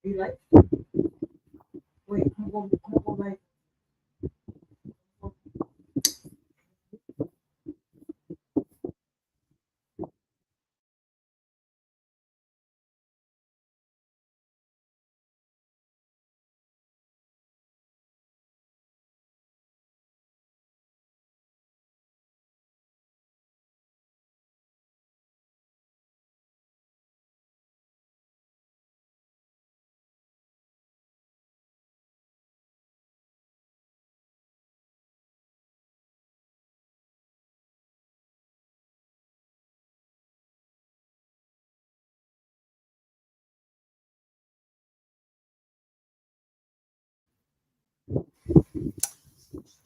You live? Wait, I'm gonna go live.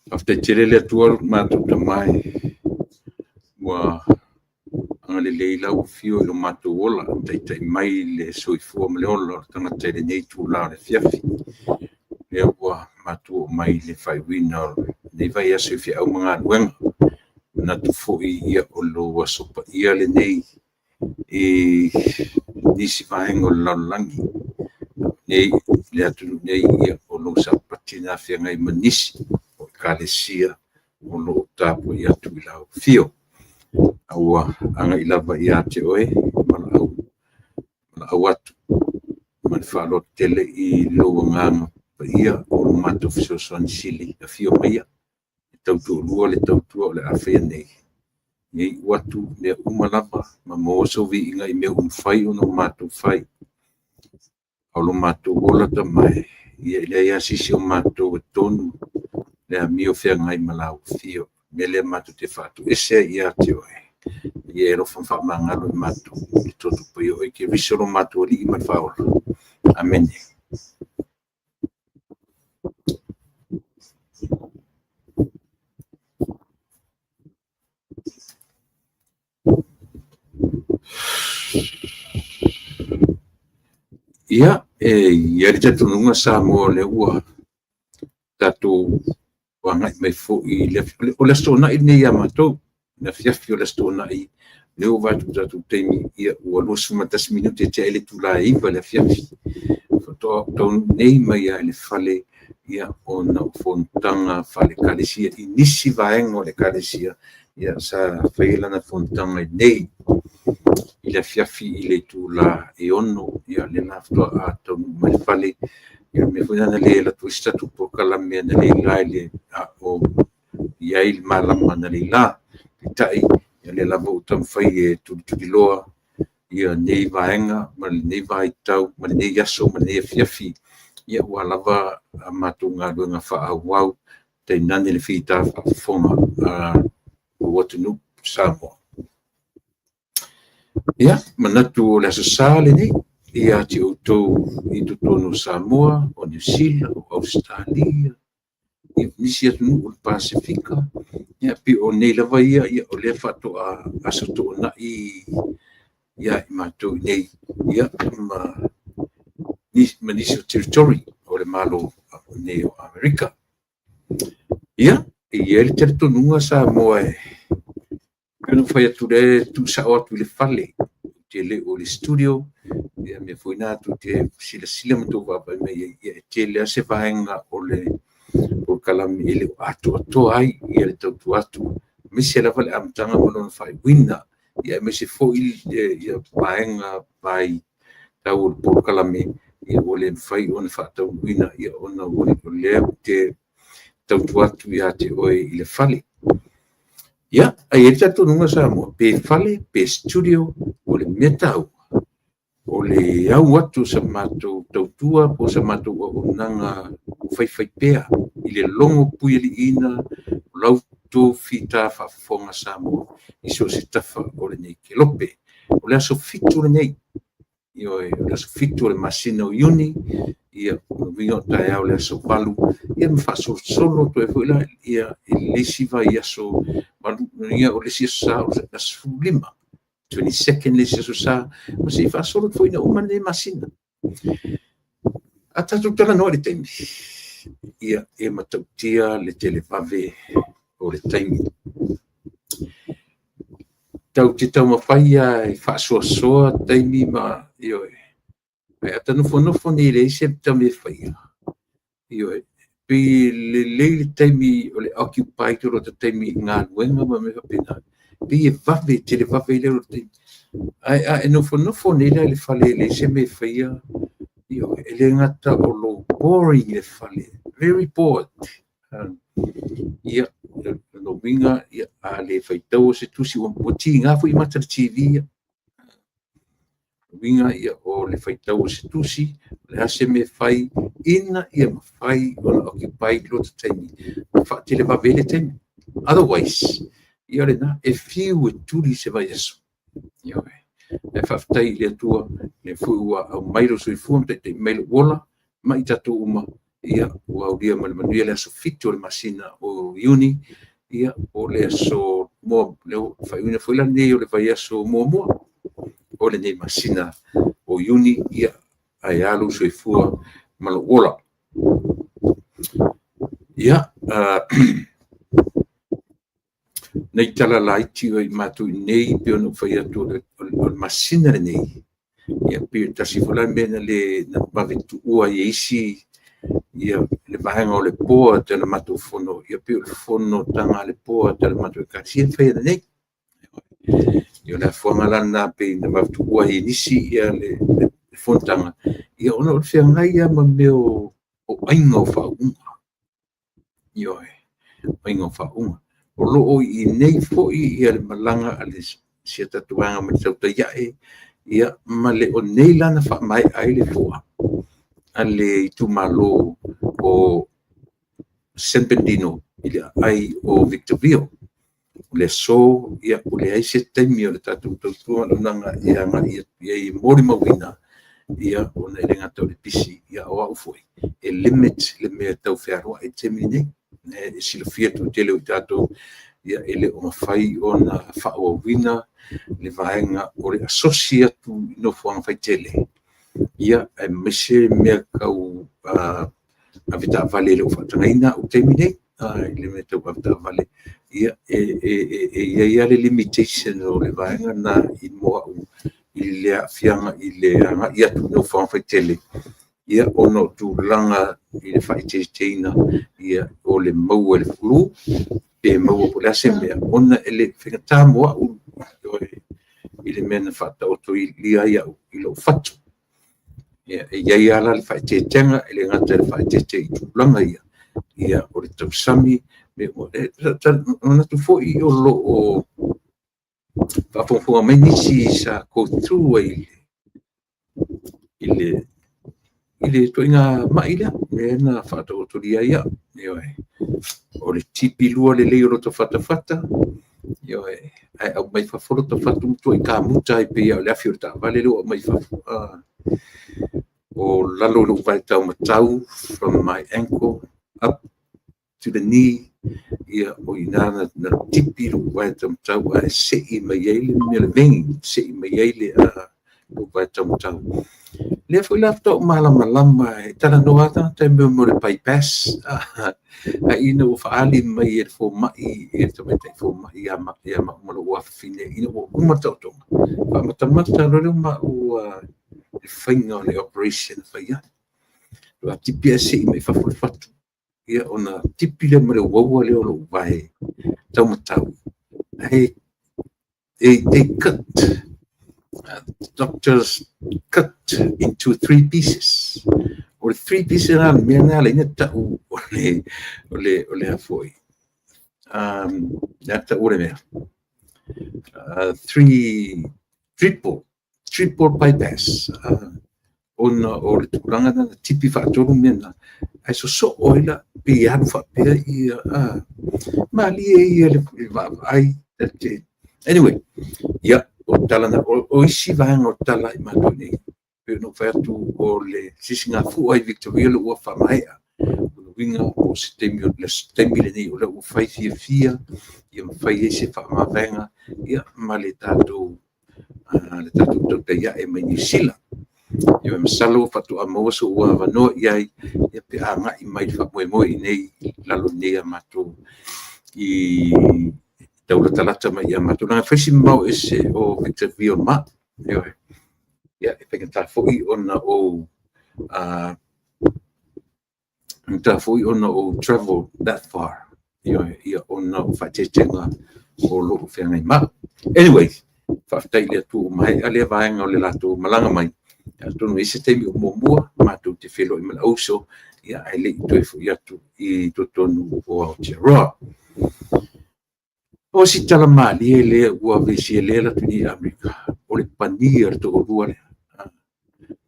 Faafetai tele le Atua lo matou Tama e ua agalelei lau Afio i lo matou ola, taitai mai le soifua ma le ola o le tagata i lenei itula o le afiafi. Lea ua matou oo mai i le faaiuina o lenei vaiaso i feau ma galuega. E manatu foi o lou aso paia lenei i nisi vaega o le lalolagi, nei le atunuu nei, o lou Sapati na feagai ma nisi o Ekalesia o lo o tapuai atu i lau afio. A ua agai lava ia te oe valaau atu ma le faaaloalo tele i lou Agaga Paia o lo matou fesoasoani sili. Afio maia e tautoalua le tautua o le a faia nei, ia iu atu mea uma lava ma maua sou viiga i mea ua mafai ona matou fai. O lo matou ola Tama e, ia e leai lava se isi o matou e tonu le amio feagai ma lau afio. O le mea lea matou te faatoese ai ia te oe, ia e alofa ma faamagalo i matou i le Toto Paia o Keriso lo matou Alii ma le Faaola. Amene. Ia, e i ai le talitonuga Samoa o lea ua tatou agai mai foi i le o le Aso Toonai lenei ia matou, le afiafi o le Aso Toonai, lea ua vaai atu i le tatou taimi, ia ua 21 minute tea ai le itula e 9 i le afiafi. Faatoa ou taunuu nei mai lava i le fale ona o fonotaga faale-Ekalesia i nisi vaega o le Ekalesia sa faia lana fonotaga i inei i le afiafi i le itula e 6, ia lea la faatoa taunuu mai i le fale. Ia o le mea foi lena na le alu atu ai se tatou polokalame analeila a o i ai le malama analeila. Peitai, o lea lava ua taumafai e tulituliloa nei vaega ma lenei vaitau ma lenei aso ma lenei afiafi aua lava a matou galuega faaauau, tainane le fita faafofoga a le atunuu o Samoa. Ia, manatu o le Aso Sa lenei ia te outou i totonu o Samoa, o Niu Sila, o Ausetalia, ia nisi atunuu o le Pasefika, ia pei o nei lava ia o lea faatoa Aso Toonai ia i matou nei, ia ma nisi o territory o le Malo nei o Amerika. Ia, e i ai le talitonuga Samoa e pei ona ou fai atu o lea e tuusao atu i le fale, ou te le o i le studio, ia mea foi na tou te silasila ma tou vaavaai mai ai, ia e tele lava se vaega o le polokalame e le o atoatoa ai le tautua atu, aemaise lava le amataga ma lona faaiuina, aemaise foi vaega vaitau o le polokalame ua le mafai ona faataunuuina ona o lea ou te tautua atu ia te oe i le fale. Ia, ae i ai le talitonuga Samoa, pe fale pe studio, o le mea taua, o le au atu o sa matou tautua po o sa matou auaunaga faifaipea i le logo puialiiina o la outou fita faafofoga Samoa i so o se tafa o lenei kelope. O le aso 7 lenei, ioe, o le aso 7 o le masina o Iuni, ia, o lona uiga o taeao le aso 8, ia ma faasolosolo atu ai foi la i le isi vaiaso, o le isi aso Sa o le aso 15, 22nd le isi aso Sa, ma se i faasolo atu foi ina uma lenei masina. A tatou talanoa i le taimi, ia, e matautia le televave o le taimi. Tatou te taumafai lava e faasoasoa taimi ma, ioe. Ae a ta nofonofo nei e leai se mea e faia, ioe, pei e lelei le taimi o le occupied o lota taimi i galuega ma mea faapena, pei e vave, e televave ai le alu o le taimi. Ae a e nofonofo nei la i le fale e leai se mea e faia, ioe, e le gata o lou boring i le fale, very bored. Ia, o lona uiga, a le faitaua se tusi, ua tiga foi mata i le TV. O lona uiga o le faitau o se tusi, o le a se mea e fai ina ia mafai ona occupy lota taimi ma faatelevave ai le taimi. Otherwise, ia o lena, e fiu e tuli se vaiaso. Ioe. Ae faafetai i le Atua, lea foi ua aumai lou soifua ma taitai mai lou ola ma i tatou uma, ia, ua aulia ma le manuia le aso 7 o le masina o Iuni, ia, o le aso le faaiuina foi lenei o le vaiaso muamua o lenei masina o Iuni, ia, ae a lou soifua ma lou ola. Ia, nai tala laiti o i matou i inei, pei ona ou fai atu o le masina lenei, ia pei o tasi foi la mea na le na vave tuua ai e isi ia le vaega o le board a le matou fono, ia pei o le fonotaga a le board a le matou Ekalesia na faia nei. Ia o le afuaga la lena pei na vave tuua ai e nisi ia le fonotaga, ia ona o le feagai lava ma mea o aiga o faauuga. Ioe, aiga o faauuga. O lo o i inei foi ia le malaga a le si a tatou vaega mai le tautai ae, ia ma le o nei la na faamaea ai le foa a le itumalo o San Bernardino i le aai o Victorville. O le aso, ia, ua leai se taimi o le tatou tautua auaunaga e agai atu i ai e molimauina, ia, ona e le gata o le pisi, ia o au foi, e limit le mea e tau fealuai i le taimi lenei. E silafia e le toatele o i tatou, ia, e le o mafai ona faaauauina le vaega o le asosi atu i nofoaga faitele, ia, aemaise mea tau avetaavale e le o faatagaina au i le taimi lenei, i le mea tau avetaavale, ia, e i ai lava le limitation o le vaega lena mo au i le aafiaga i le agai atu i nofoaga faitele, ia, ona o tulaga i le faaeteeteina, ia, o le maua i le flu, pe maua po o le a se mea, ona e faigata mo au i le mea na faataotolia ai au i lou fatu. Ia, e i ai lava la le faaeteetega, e le gata i le faaeteete i tulaga ia, ia o le tausami, manatu foi o lo o faafogafoga mai nisi sa go through ai i le ituaiga mai lea, lea na faataotolia ai au. Ioe. O le tipi lua lelei o lota fatafata, ioe, ae aumai fafo lota fatu matua kamuta ai pei lava o le afi o le taavale lea ua aumai i fafo. O lalo i lou vae taumatau, from my ankle up to the knee, ia, o i ina na tipi lou vae taumatau ae sei mai ai le mea le vein, sei mai ai le lou vae taumatau. Lea foi la faatoa ou malamalama e talanoa lava tagata i mea o le bypass, ae ina ua faaali mai e le fomai, e le tamaitai fomai ia maua ma lou afafine ina ua uma le taotoga, faamatamata loa lea o maua i le faiga o le operation na fai ai. Ua tipi ae sei mai fafo le fatu, ia ona tipi lea ma le uaua lea o lou vae taumatau. Ae they cut, doctors cut into three pieces. O le three pieces la le mea lena la ina tau o le a foi. Le a tau o le mea. Three, triple, triple bypass. Ona o le tulaga na tipi faatolu mea na, ae sosoo ai la, pei e alu faapea ia, malie ia le vaavaai. Anyway, ia, o tala na, o isi vaega o tala i matou nei, pei ona ou fai atu o le sisigafua i Victoria ua faamaea. O le uiga o se taimi, o le taimi lenei o lea ua fai fiafia, ia mafai ai se faamavaega, ia, ma le tatou tautai ae mai Niu Sila. Ia, masalo faatoa maua sou avanoa i ai, ia, pe agai mai le faamoemoe i inei i lalo nei a matou i taulatalata mai ia matou. Leaga e fai si mamao ese o Victorville ma. Ioe. Ia, e faigata foi ona ou faigata foi ona ou travel that far. Ioe, ia ona o faaeteetega o lo o feagai ma au. Anyway, faafetai i le Atua ua maea lea vaega o le latou malaga mai. Atonu e i ai se taimi o muamua matou te feiloai ma le auuso, ia ae le i toe foi atu i totonu o Aotearoa. O si tala malie lea ua vesia lea e alu atu nei i Amerika, o le pani a le toalua lea.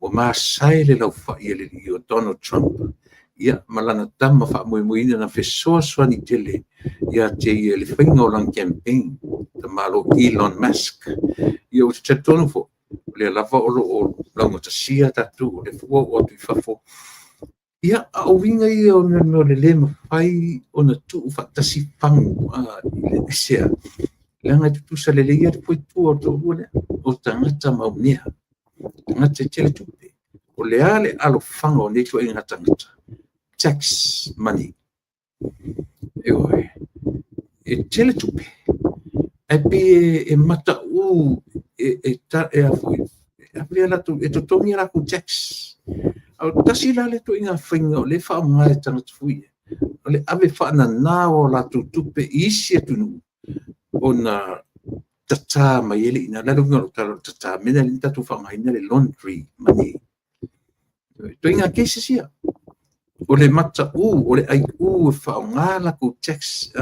Ua masae le laufai a le alii o Donald Trump ia ma lana tama faamoemoeina na fesoasoani tele ia te ia i le faiga o lana campaign, tamalo Elon Musk. Ia ou te talitonu foi, o lea lava o lo o laugatasia tatou, o lea foi ua oo atu i fafo. Ia, a o uiga ia o le mea o le le mafai ona tuu faatasi fagu i le aisea, leaga e tutusa lelei lava le fuaitua o le toalua lea, o tagata maumea, o tagata e tele tupe. O le a le alofaga o nei ituaiga tagata? Tax money. Ioe. E tele tupe, ae pei e mataū e latou, e totogi a latou tax. A o tasi la lea ituaiga faiga o lea e faaaoga e tagata foi ia, o le ave faanana o latou tupe i isi atunuu ona tata mai ai lea i ina. O le a le uiga o lau tala o le tata? O le mea lea na ala ai ona tatou faaaogaina le laundry money. Ituaiga cases ia. O le mataū, o le aiū e faaaoga latou tax,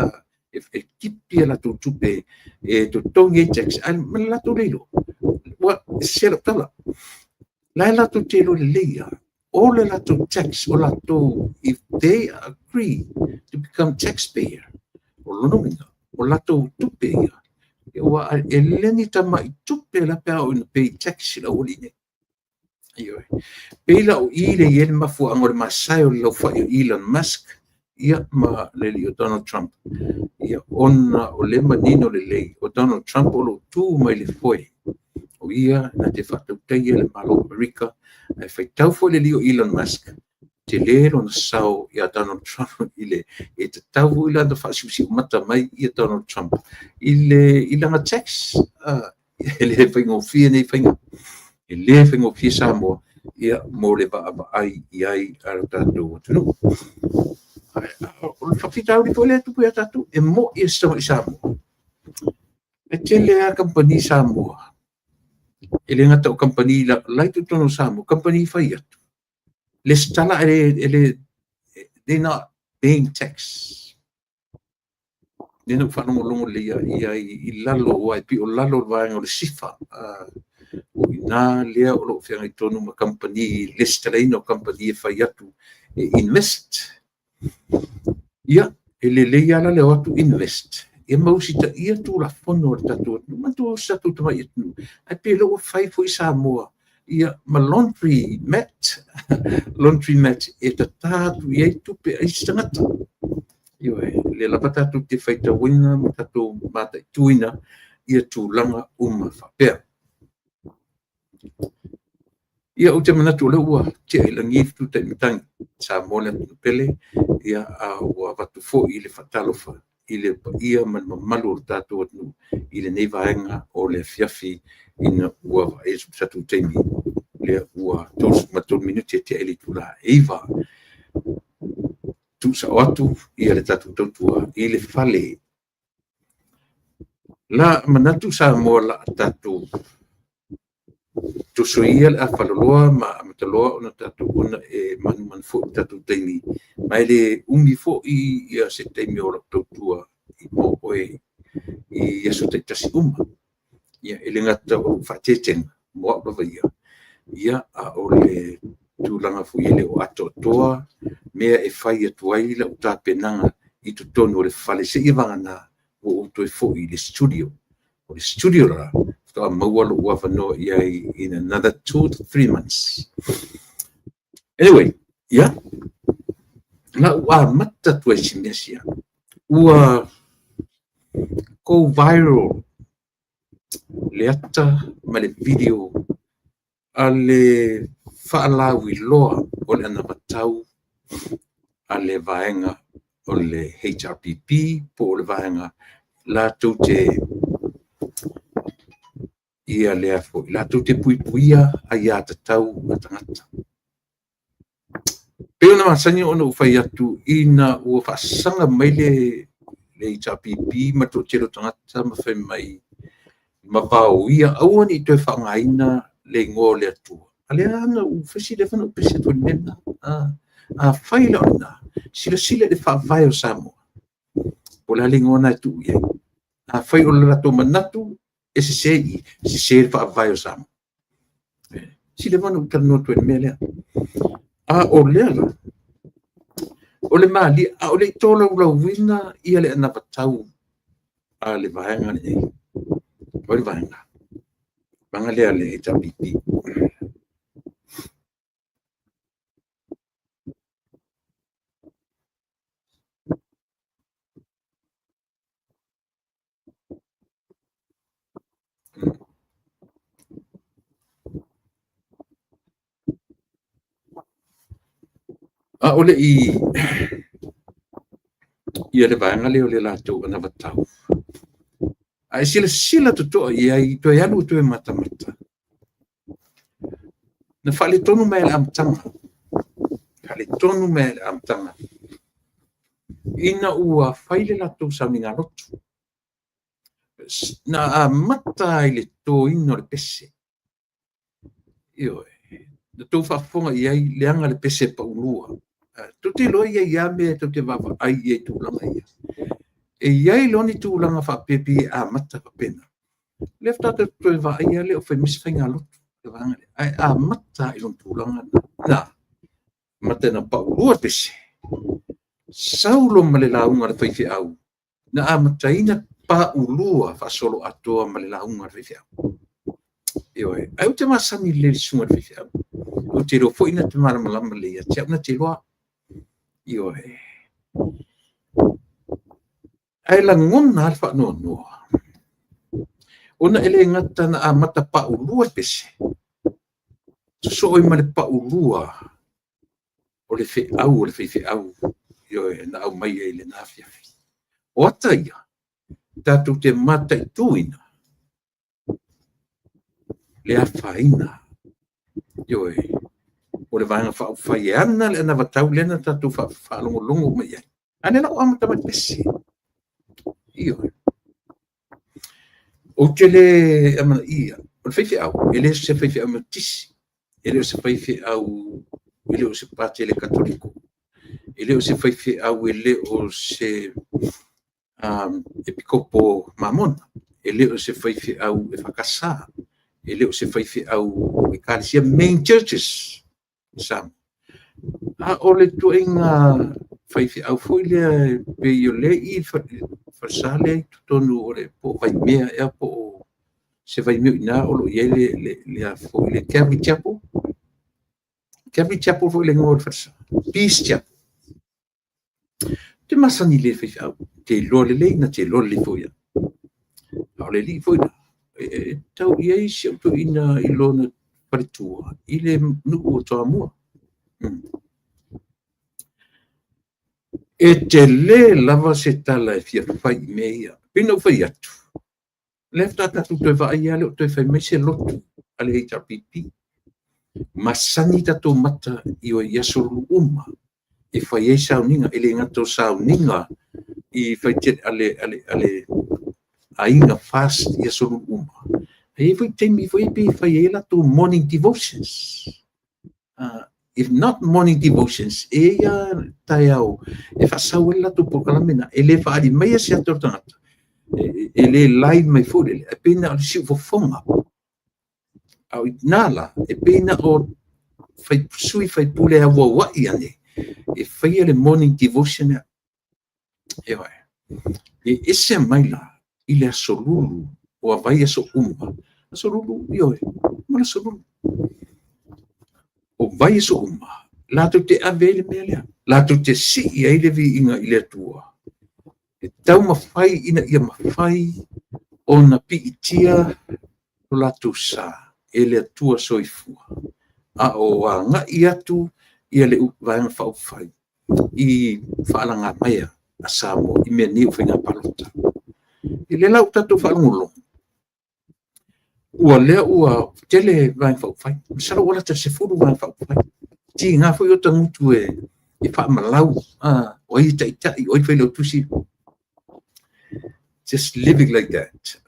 e tipi a latou tupe e totogi ai tax, ae ma le latou le iloa. Ua sese lau tala. La e latou te iloa lelei lava, o le latou tax, o latou, if they agree to become taxpayer, o lona uiga, o latou tupe ia, aua e le ni tamai tupe la pe a oo ina pay tax i le aualii nei. Ioe. Pei la o i lea e i ai le mafuaaga o le masae o le laufai o Elon Musk ia ma le alii o Donald Trump, ia ona o lea e manino lelei o Donald Trump o lo o tu mai le foe, o ia na te faatautaia le Malo o Amerika, ae faitau foi le alii o Elon Musk, tele lona sao ia Donald Trump i le e tatau foi la ona faasiusiumata mai ia Donald Trump i lana tax. E le faigofie nei faiga, e le faigofie Samoa ia mo le vaavaai i ai a lo tatou atunuu. O le faafitauli foi lea e tupu ia tatou, e moi e se tamai Samoa. E tele lava kamupani Samoa, e le gata o kamupani la i totonu o Samoa, kamupani fai atu, lesitala e le, they not paying tax. Lea na ou faalogologo lelei i ai i lalo, aua e pei o lalo o le vaega o le SIFA. O i ina lea o lo o feagai tonu ma kamupani, lesitalaina o kamupani e fai atu e invest. Ia, e lelei lava la le o atu invest, ia ma usitaia Tulafono a le tatou atunuu. Manatua o se tatou tamai atunuu, ae pei o lea ua fai foi Samoa ia ma laundry mat, laundry mat e tata atu i ai tupe a isi tagata. Ioe, o lea lava tatou te faitauina ma tatou mataituina ia tulaga uma faapea. Ia, ou te manatu o lea ua tea i lagi le fetutai matagi Samoa le atunuu pele, ia, a ua avatu foi le faatalofa i le paia ma le mamalu o le tatou atunuu i lenei vaega o le afiafi ina ua vaai atu i le tatou taimi, lea ua 33 minute tea i le itula e 9. Tuusao atu ia le tatou tautua i le fale. La manatu Samoa la a tatou tosoia le afaloloa ma amataloa ona tatou ona e manumanu foi i tatou taimi, ma e le umi foi ia se taimi o lau tautua i oe i aso taitasi uma. Ia, e le gata o lou faaeteetega mo au lava ia, ia, a o le tulaga foi e le o atoatoa mea e fai atu ai lau tapenaga i totonu o le fale seia vagana ua ou toe foi i le studio. O le studio la, faatoa maua lou avanoa i ai in another 2 to 3 months. Anyway, ia, na ou amata atu ai si mea sia. Ua go viral le ata ma le video a le faalauiloa o le anavatau a le vaega o le HRPP po o le vaega latou te Ia lea foi, latou te puipuia aiatatau a tagata. E pei ona masani ona ou fai atu ina ua faasaga mai le HRPP ma le toatele o tagata ma fai mai ma vaoia, aua ne i toe faaaogaina le igoa o le Atua. A lea na ou fai si leva ona ou pese atu i le mea lena. Afai la o lena, silasila i le faavae o Samoa, po o le a le igoa lena e tuu i ai. Afai o le latou manatu e sese i i, sese le faavae o Samoa. Si leva ona ou talanoa atu ai i le mea lea. A o lea la, o le malie, a o le i tolaulauina ia le anavatau a le vaega lenei, o le vaega lea a le HRPP. A o le i ia le vaega lea o le latou anavatau, a e silasila totoa i ai, toe alu toe matamata, na faaletonu mai lava i le amataga, faaletonu mai lava i le amataga, ina ua fai le latou sauniga lotu, na amata lava i le totoina o le pese. Ioe. Na outou faafofoga i ai, leaga le pese paulua. Tou te iloa e i ai lava mea tou te vaavaai i ai i tulaga ia. E i ai loa ni tulaga faapea pei e amata faapena, lea faatoa tatou toe vaai lava lea o fai mai se faigalotu, ae amata lava i lona tulaga lena. Amata ina paulua le pese, sau loa ma le lauga a le faifeau na amataina paulua faasoloatoa ma le lauga a le faifeau. Ioe. Ae ou te masani lelei i le susuga i le faifeau. Ou te iloa foi na te malamalama lelei ia te au na te iloa. Ioe. Ae lagona lava le faanoanoa, ona e le gata na amata paulua le pese, sosoo ai ma le paulua o le feau a le faifeau, ioe, na aumai ai i lena afiafi. O ata ia, tatou te mataituina le afaina, ioe, o le Vaega Faaupufai e ana le anavatau lea na tatou faalogologo uma i ai. A o lea la ua amata mai i le pese. Ioe. Ou te le amanaia, o le faifeau, e le o se faifeau Metotisi, e le o se faifeau, e le o se Patele Katoliko, e le o se faifeau, e le o se Epikopo Mamona, e le o se faifeau EFKS, e le o se faifeau Ekalesia Main Churches i Samoa. A o le ituaiga faifeau foi lea pei o lea e i i le falesa lea i totonu o le po o Vaimea ea po o se vaimea o i ina o lo o i ai le Calvary Chapel. Calvary Chapel foi le igoa o le falesa. Peace Chapel. Ou te masani lelei i le faifeau, te iloa lelei, na te iloa lelei foi ia. A o le alii foi lea, e tau i ai si ou toeaina i lona faletua i le nuu o Toamua. E tele lava se tala e fia fai i mea ia. Pei ona ou fai atu, o lea faatoa tatou toe vaai lava lea o toe fai mai se lotu a le HRPP. Masani tatou mata i aso uma e fai ai sauniga, e le gata o sauniga i faitele a le aiga FAST i aso Lulu uma, ae i ai foi taimi foi ia pei e fai ai latou morning devotions. If not morning devotions, e i ai lava taeao e faasau ai le latou polokalame lena. E le faaali maia se ata o le tagata, e le live mai foi lele, ae pei na o le siufofoga. A o i ina la, e pei na o sui faipule e auauai ane e faia le morning devotion lea. Ioe. E ese mai la i le aso Lulu o vaiaso uma. Aso Lulu, ioe, ma le aso Lulu. O vaiaso uma, latou te ave ai le mea lea. Latou te sii ai le viiga i le Atua. E taumafai ina ia mafai ona piitia lo latou sa e le Atua soifua, a o agai atu ia le Vaega Faaupufai i faalagamaea a Samoa i mea nei o faiga palota. O lea la ua tatou faalogologo, Ua lea ua tele Vaega Faaupufai, masalo ua lata i le 10 Vaega Faaupufai. Tiga foi o tagutu e faamalau, o ai e taitai, o ai e failautusi. Just living like that.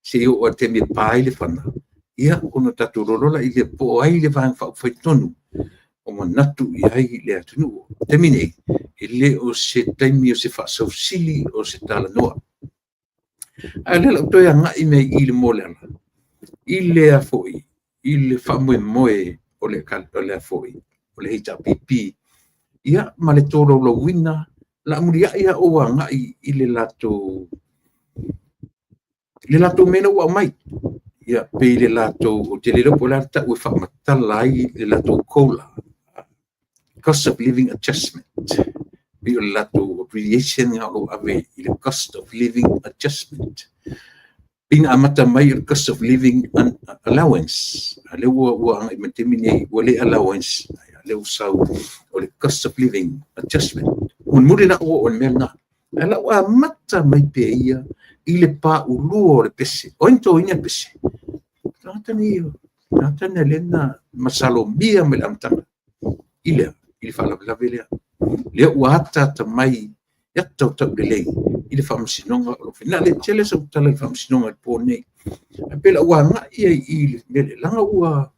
Se i oo i le taimi e pa ai le fana, ia ona tatou iloa lea po o ai le Vaega Faaupufai tonu o manatu i ai le atunuu. O le taimi nei, e le o se taimi o se faasausili o se talanoa. Ae o lea o le a ou toe agai mai i le moa o le ala, i le a foi, i le faamoemoe o le a foi, o le HRPP, ia ma le tolaulauina, o le a muliai lava ou agai i le latou mea lea ua aumai. Ia, pei le latou, ou te le iloa po o le a le tau e faamatala ai le latou COLA, Cost of Living Adjustment. Pei o le latou abbreviation lena o lo o ave i le Cost of Living Adjustment. Pei na amata mai o le Cost of Living Allowance. A lea ua agai mai le taimi nei, ua le allowance, a lea ua sau o le Cost of Living Adjustment. Mulimuli la ua oo i le mea lena. Ae la ua amata mai pea ia i le paulua o le pese. O ai na toina le pese? Tagata nei, tagata nei lea na masalomia mai le amataga i le faalavelave lea. Lea ua ataata mai e tautaulelei i le faamasinoga o lo o fai. Le tele sau tala i le faamasinoga i le po nei. Ae pei la ua agai ai i le mea lea, leaga ua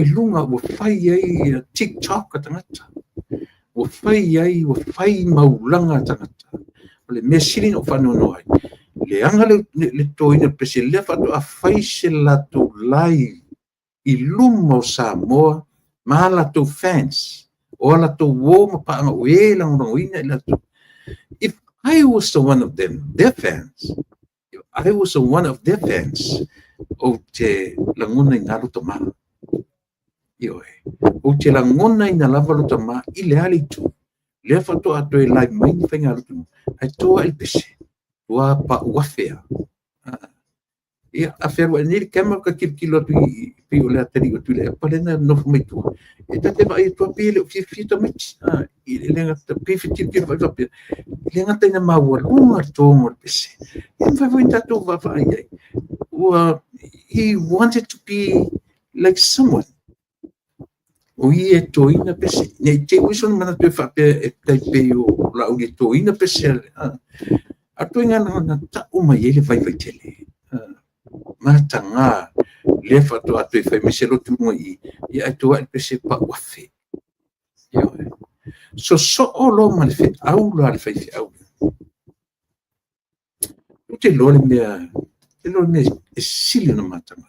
i luga, ua fai ai TikTok a tagata. Ua fai ai, ua fai maulaga a tagata. O le mea sili na ou faanoanoa ai, leaga le totoina o le pese, lea faatoa fai se latou live i luma o Samoa ma latou fans, o a latou uo ma paaga o e lagolagoina i latou. If I was the one of them, their fans, if I was the one of their fans, ou te lagona i nā lota mā. Ioe. Ou te lagona ina lava lota mā i le ale itu. Lea faatoa toe live mai ni faiga lotu. Ae toa i le pese. Ua pa uafea. Ia, a fealuai nei le camera ka tilotilo atu i pei o le atalii o Tuilaepa lea na nofo mai tua. E ta te vaai atu pei e le o fiafia tamaiti. I le gata pei e tilotilo foi faapea. I le gata ina maualuga le toga o le pese. E mafai foi ona tatou vaavaai i ai. Ua, he wanted to be like someone. O ia e toina pese. Nei te ui sona manatu e faapea e tai pei o Laauli e toina pese. A toina na tau mai ai le vaivai tele. Mataga lea faatoa toe fai mai se lotu luga i ia ae toa i le pese pa uafe. Sosoo loa ma le feau la le faifeau. Ou te iloa le mea, te iloa le mea e sili ona mataga.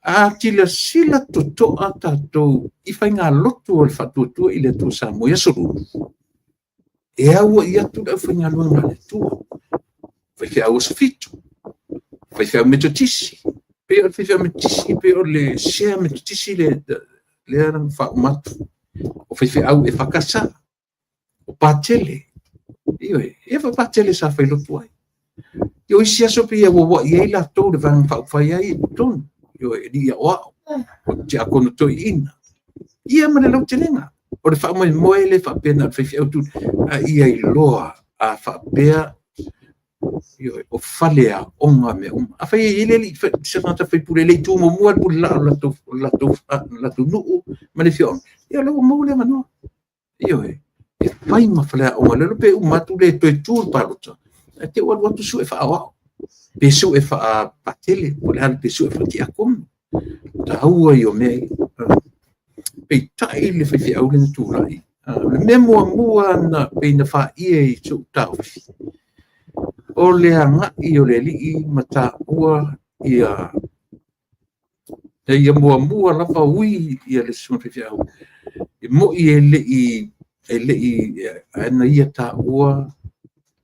A silasila totoa tatou i faigalotu o le Faatuatua i le Atua Samoa i aso lua, e auai atu le aufaigaluega a le Atua. Faifeau aso 7, faifeau Metotisi, pei o le faifeau Metotisi, pei o le sea Metotisi lea na faauma atu. O faifeau e fakasa, o patele, ioe, e fa patele sa failotu ai. O isi aso pei e auauai ai latou le Vaega Faaupufai ai i totonu, ioe, e aoao, o tiakono toeaiina. Ia ma le lautelega. O le faamoemoe le faapea na o le faifeau tu, a ia iloa a faapea, ioe, o fale aoga mea uma. A fai e i ai le se tagata faipule le itu muamua le pule laa o latou nuu ma le afioaga, ia o lea ua maua le avanoa. Ioe, e fai ma fale aoga, le pe uma atu le toe tu le palota, ae te alu atu sue faaoao, pe sue faapatele, po o le a pe sue faatiakono. Taua ia o mea ia. Peitai le faifeau lea na tulai. O le mea muamua na pei na faia i so'u taofi, o le agai o le alii ma taua ia ia muamua lava ui ia le susuga faifeau. E moi e lei ana ia taua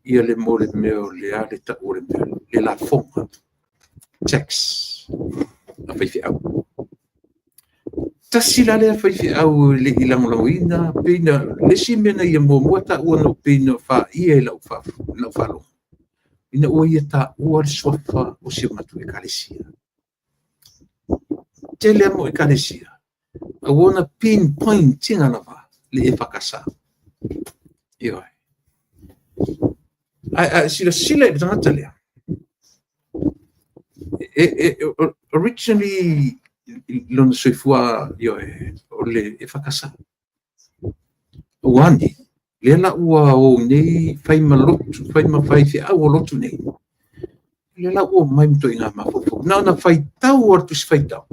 ia le mo le mea o le a le tau o le mea, le lafoga, tax a faifeau. Tasi la lea faifeau e le i lagolagoina, pei na le isi mea na ia muamua taua na pei na faia i lau faalogo, ina ua ia taua le suafa o si o matou ekalesia. Tele mo ekalesia, a ua na pinpoint ina lava le e fakasa. Ioe. Ae silasila i le tagata lea. Originally lona soifua, ioe, o le EFKS. Ua ane, lea la ua o nei fai ma lotu, fai ma faifeau o lotu nei. Lea la ua omai ma ituaiga mafaufau. Na ona faitau lava le Tusi Faitau,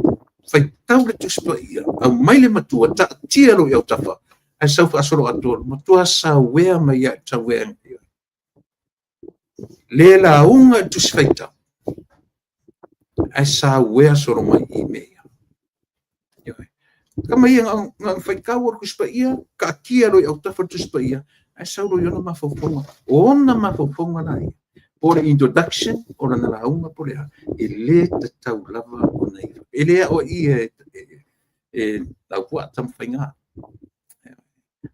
faitau le Tusi Paia, aumai le matua, taatia loa i autafa, ae sau faasoloatoa, matua sauea mai lava i sauea. Le lauga i le Tusi Faitau, ae sauea solo mai i mea ia. Tama ia na ona faitau o le Tusi Paia, taatia loa i autafa le Tusi Paia, ae sau loa i ona mafaufauga. O ona mafaufauga la ia, po o le introduction o lana lauga po o le a, e le tatau lava ona ia. E le aoaia e Laupua Tamafaiga.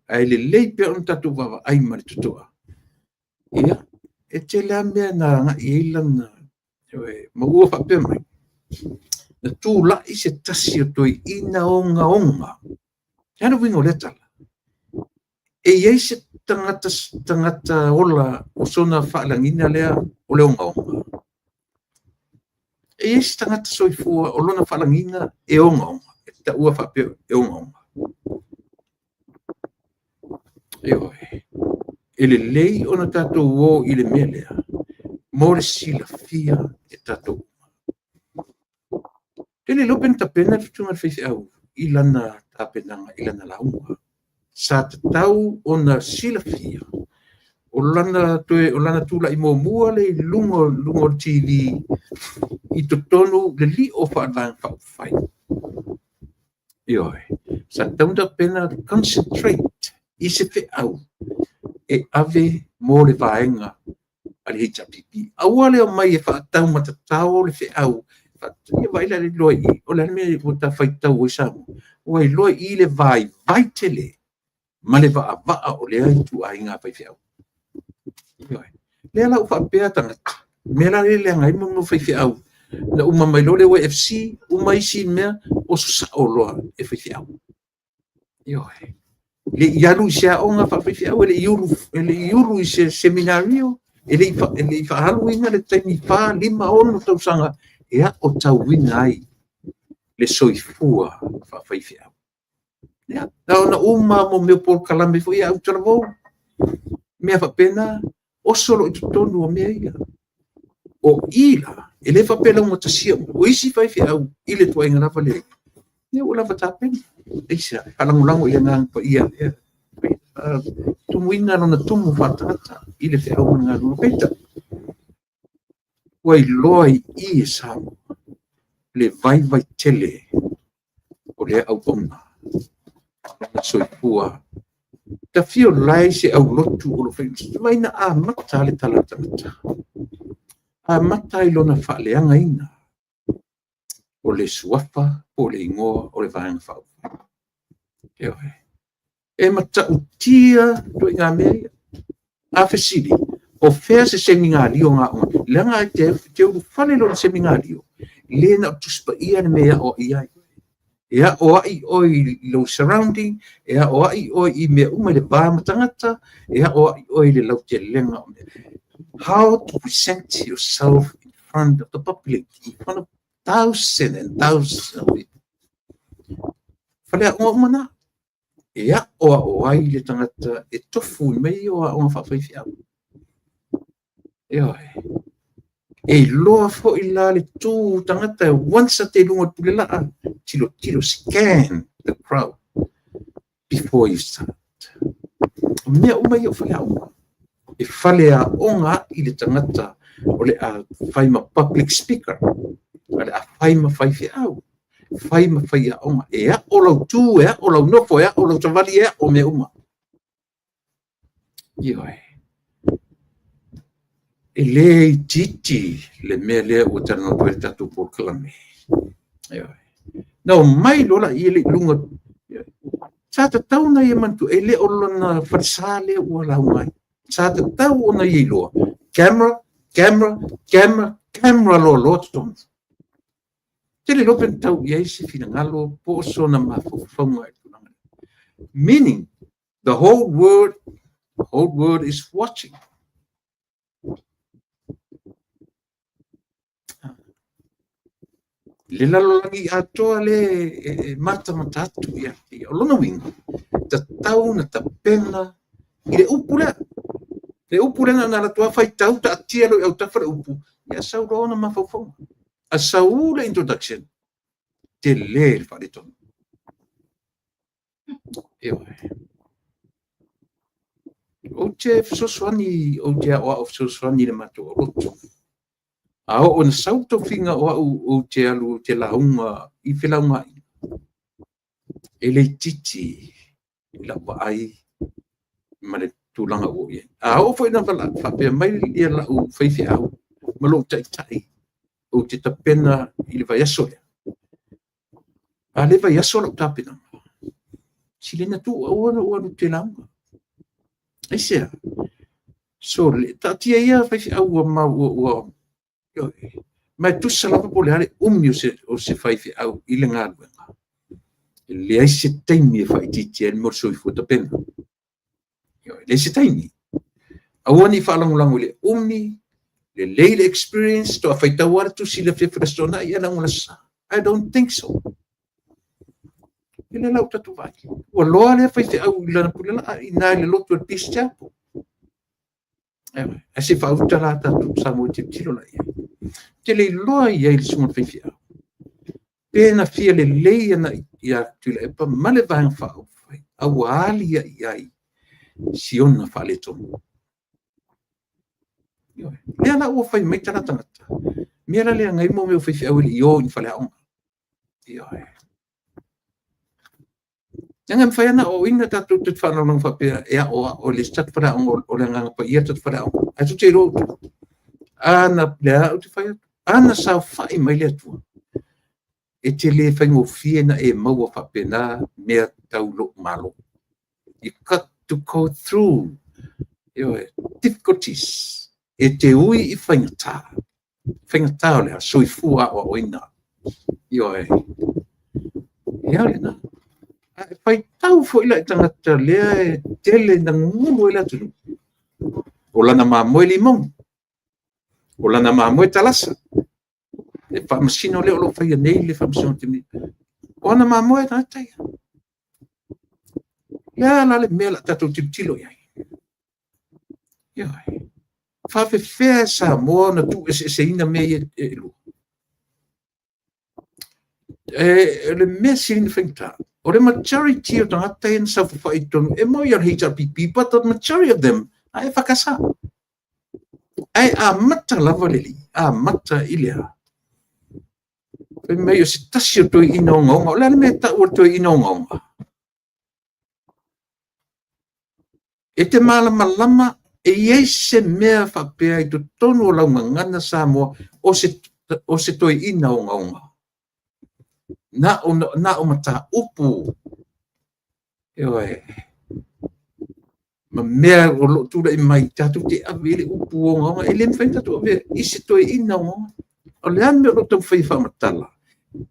Ae lelei pea ona tatou vaavaai ma le totoa. Ia, e tele lava mea na agai i ai lana, ma ua faapea mai, na tulai se tasi o toeaiina ogaoga. O le a le uiga o lea tala? E i ai se tagata, tagata ola o sona faalagiga lea o le ogaoga? E i ai se tagata soifua o lona faalagiga e ogaoga, e taua faapea e ogaoga? Ioe. E lelei ona tatou o i le mea lea mo le silafia e tatou uma. E le iloa pe na tapena le fetuga le faifeau i lana tapenaga i lana lauga. Sa tatau ona silafia o lana toe o lana tulai muamua lea i luga o le TV i totonu le lio faale-Vaega Faaupufai. Ioe. Sa tatau ona tapena concentrate i se feau e ave mo le vaega a le HRPP. Aua le omai e faataumatatao le feau. Ia vaai la i ai i i, o le a le mea ua ta faitau ai Samoa? Ua iloa i i le vaivai tele ma le vaavaa o lea ituaiga faifeau. Lea la ua faapea tagata, mea la lea e leaga ai mo faifeau, na uma mai loa le OFC, uma isi mea, oso sao loa e faifeau. Ioe. Le i alu i se aoga faafaifeau, e le i ulu i se seminario, e le i faaaluina le taimi 4, 5, 6 tausaga e aotauina ai le soifua faafaifeau. Ia, na ona uma mo mea o polokalame foi ia autalavou, mea faapena, oso loa i totonu o mea ia. O i la, e le faapea e laugatasia uma, o isi faifeau i le tuaiga lava lea, ia ua lava tapena. Aisea? Faalagolago i le Agaga Paia, tumuina lona tumu faaletagata i le feau ma le galuega. Peitai, ua iloa i i e Samoa le vaivai tele o lea auauna, lona soifua. Ta fia o la e i se aulotu o lo o fai, vaai na amata le tala a le tagata. Amata i lona faaleagaina o le suafa po o le igoa o le Vaega Faaupufai. Ioe. E matautia ituaiga mea ia. A fesili, o fea se seminalio na aoga? Leaga e te ulufale loa i le seminalio, le na o le Tusi Paia le mea e aoai ai. E aoai oe i lou surrounding, e aoai oe i mea uma i le va ma tagata, e aoai oe i le lautelega o mea. How to present yourself in front of the public, in front of thousands and thousands of people. Faleaoga uma na. E aoao ai le tagata e tofu i mea ia o aoga faafaifeau. Ioe. E iloa foi la le tu tagata once a te luga o le pulelaa, tilotilo, scan the crowd before you start. O mea uma ia o faleaoga. E faleaoga ai le tagata o le a fai ma public speaker, o le a fai ma faifeau, fai ma faiaoga. E ao lau tu, e ao lau nofo, e ao lau savali, e ao mea uma. Ioe. E le itiiti le mea lea ua talanoa atu ai le tatou polokalame. Ioe. Na omai loa la i le luga, sa tatau ona ia manatua, e le o lona falesa lea ua lauga ai. Sa tatau ona ia iloa, camera, camera, camera, camera loa loa totonu. Tele loa pe na tau i ai se finagalo po o sona mafaufauga i tulaga. Meaning, the whole world is watching. Le lalolagi atoa le e matamata atu ia te ia. O lona uiga, tatau ona tapena i le upu lea. Le upu lea na ona alu atu lava faitau taatia loa i autafa le upu, ia sau loa ona mafaufauga. A sau le introduction, tele le faaletonu. Ioe. Ou te fesoasoani, ou te aoao fesoasoani i le matou aulotu. A oo ina sau le tofiga o au ou te alu ou te lauga i felaugaaiga, e le itiiti i lau vaai ma le tulaga ua oo i ai. A oo foi ina faapea mai ia lau faifeau ma lou taitai ou te tapena i le vaiaso lea, a le vaiaso lau tapenaga, sili ona tuu aua lou alu ou te lauga. Aisea? Sole, taatia ia faifeau ua mau ua ma e tusa lava po o le a le umi o se faifeau i le galuega, e leai se taimi e faaitiitia ai le mea o le soifua tapena. E leai se taimi. Aua ne i faalagolago i le umi, lelei le experience, faatoa faitau lava le tusi i le afiafi o le Aso Toonai ae lauga i le Aso Sa. I don't think so. E le lau tatou vaai. Ua loa lea faifeau i lana pulelaa i ina i le lotu o le Peace Chapel. Ae se i faauta la tatou Samoa e tilotilo la i ai. Ou te le iloa i ai le susuga i le faifeau. Pe na fia lelei ana ia Tuilaepa ma le Vaega Faaupufai, a ua aliae ai si ona faaletonu. Lea la ua fai mai tala a tagata, mea la lea agai mo mea o faifeau e le i o i ni faleaoga. Ioe. Leaga e mafai lava ona aoaoina tatou te faalogologo faapea e aoao e le isi tatou faleaoga o le Agaga Paia le tatou faleaoga. Ae tou te iloa outou, ana, lea ou te fai atu, ana saofai mai le Atua, e te le faigofie ona e maua faapena mea tau lou Malo. You got to go through, ioe, difficulties. E te ui i faigata. Faigata o le a? Soifua aoaoina. Ioe. Ia lena. A e faitau foi la i tagata lea e tele ina gugulu ai le atunuu, o lana mamoe limoni, o lana mamoe talasa, le faamasino lea o lo o faia nei le faamasinoga nei, o ana mamoe tagata ia. O le a la le mea o le a tatou tilotilo i ai? Ioe. Faafefea e Samoa ona tuueseeseina mea ia e lua? E, le mea sili ona faigata, o le majority o tagata ia na saofafai i totonu, e moni o le HRPP, but the majority of them, a EFKS. Ae amata lava le alii, amata i le a? Fai mai o se tasi o toeaiina ogaoga, o le a le mea e tau o le toeaina ogaoga? E te malamalama e i ai se mea faapea i totonu o lau gagana Samoa o se toeaina ogaoga? Na o mataupu, ioe, ma mea o lo o tulai mai tatou te ave i le upu ogaoga. E le mafai ona tatou avea i se toeaina ogaoga. O le a le mea o lo o taumafai e faamatala?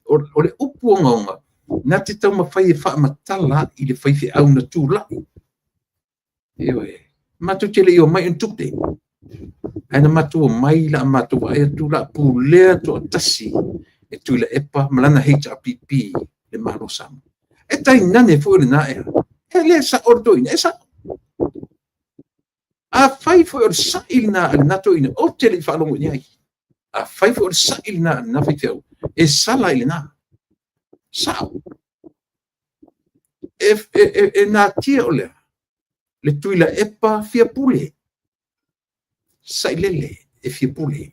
O le upu ogaoga na te taumafai e faamatala i le faifeau na tulai. Ioe. Matou te le i omai i ni tupe, ae na matou omai la matou vaai atu la pulea toatasi e Tuilaepa ma lana HRPP le Malo Samoa. E tainane foi o lena ea. E le sao le toeaina, e sao. Afai foi o le sa'i lena a lena toeaina, ou te le i faalogo i ai. Afai foi o le sa'i lena a lena faifeau, e sala i lena. Sao. E natia o lea, le Tuilaepa fia pule. Sailele e fia pule.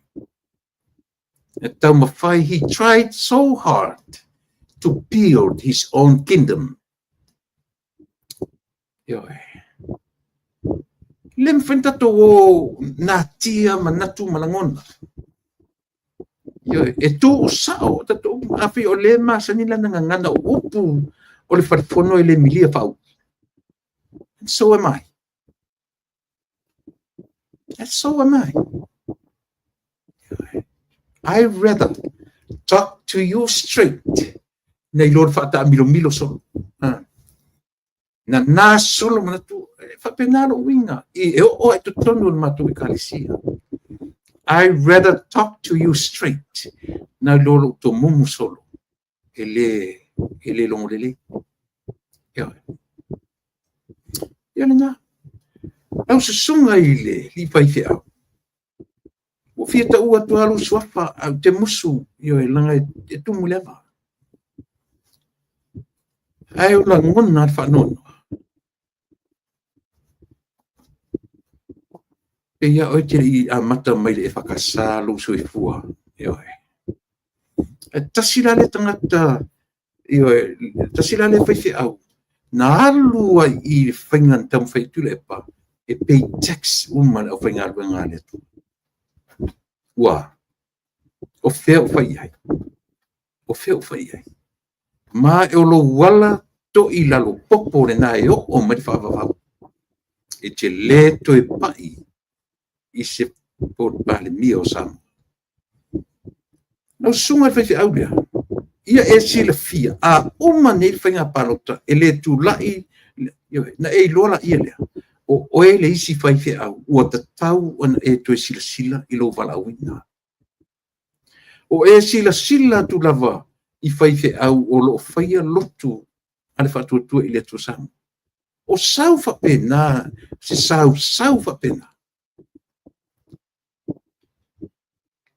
E taumafai, he tried so hard to build his own kingdom. Ioe. Le mafai ona tatou o natia manatu ma lagona. Ioe, e tuusao tatou afai o le masani lana gagana o upu o le falefono e le milia faaupu. And so am I. And so am I. I rather talk to you straight nei lo le faataamilomilo solo. Na na solo manatu, e faapena lou uiga, e oo ai totonu o le matou ekalesia. I rather talk to you straight. Na iloa lou tomumu solo, e le logo lelei. Ioe. Ia lena. Lau susuga i le alii faifeau, ua fia taua atu lava lou suafa, ae ou te musu, ioe, leaga e tumu i le ava. Ae o lagona lava le faanoanoa. Pei lava oe e te le i amata mai le EFKS lou soifua. Ioe. E tasi la le tagata, ioe, tasi la le faifeau, na alu ai i le faiga na taumafai atu Tuilaepa e pay tax uma le aufaigaluega a le Atua. Ua o fea o fai i ai? O fea o fai i ai? Ma o lou ala toi lalo popo lena e oo mai le faavavau. E te le toe pai i se Palemia o Samoa. Lau susuga i le faifeau lea, ia e silafia, a uma nei le faiga palota, e le tulai, na e iloa laia lea, o oe le isi faifeau ua tatau ona e toe silasila i lou valaauina. O e silasila atu lava i faifeau o lo o faia lotu a le Faatuatua i le Atua Samoa. O sau faapena, se sausau faapena.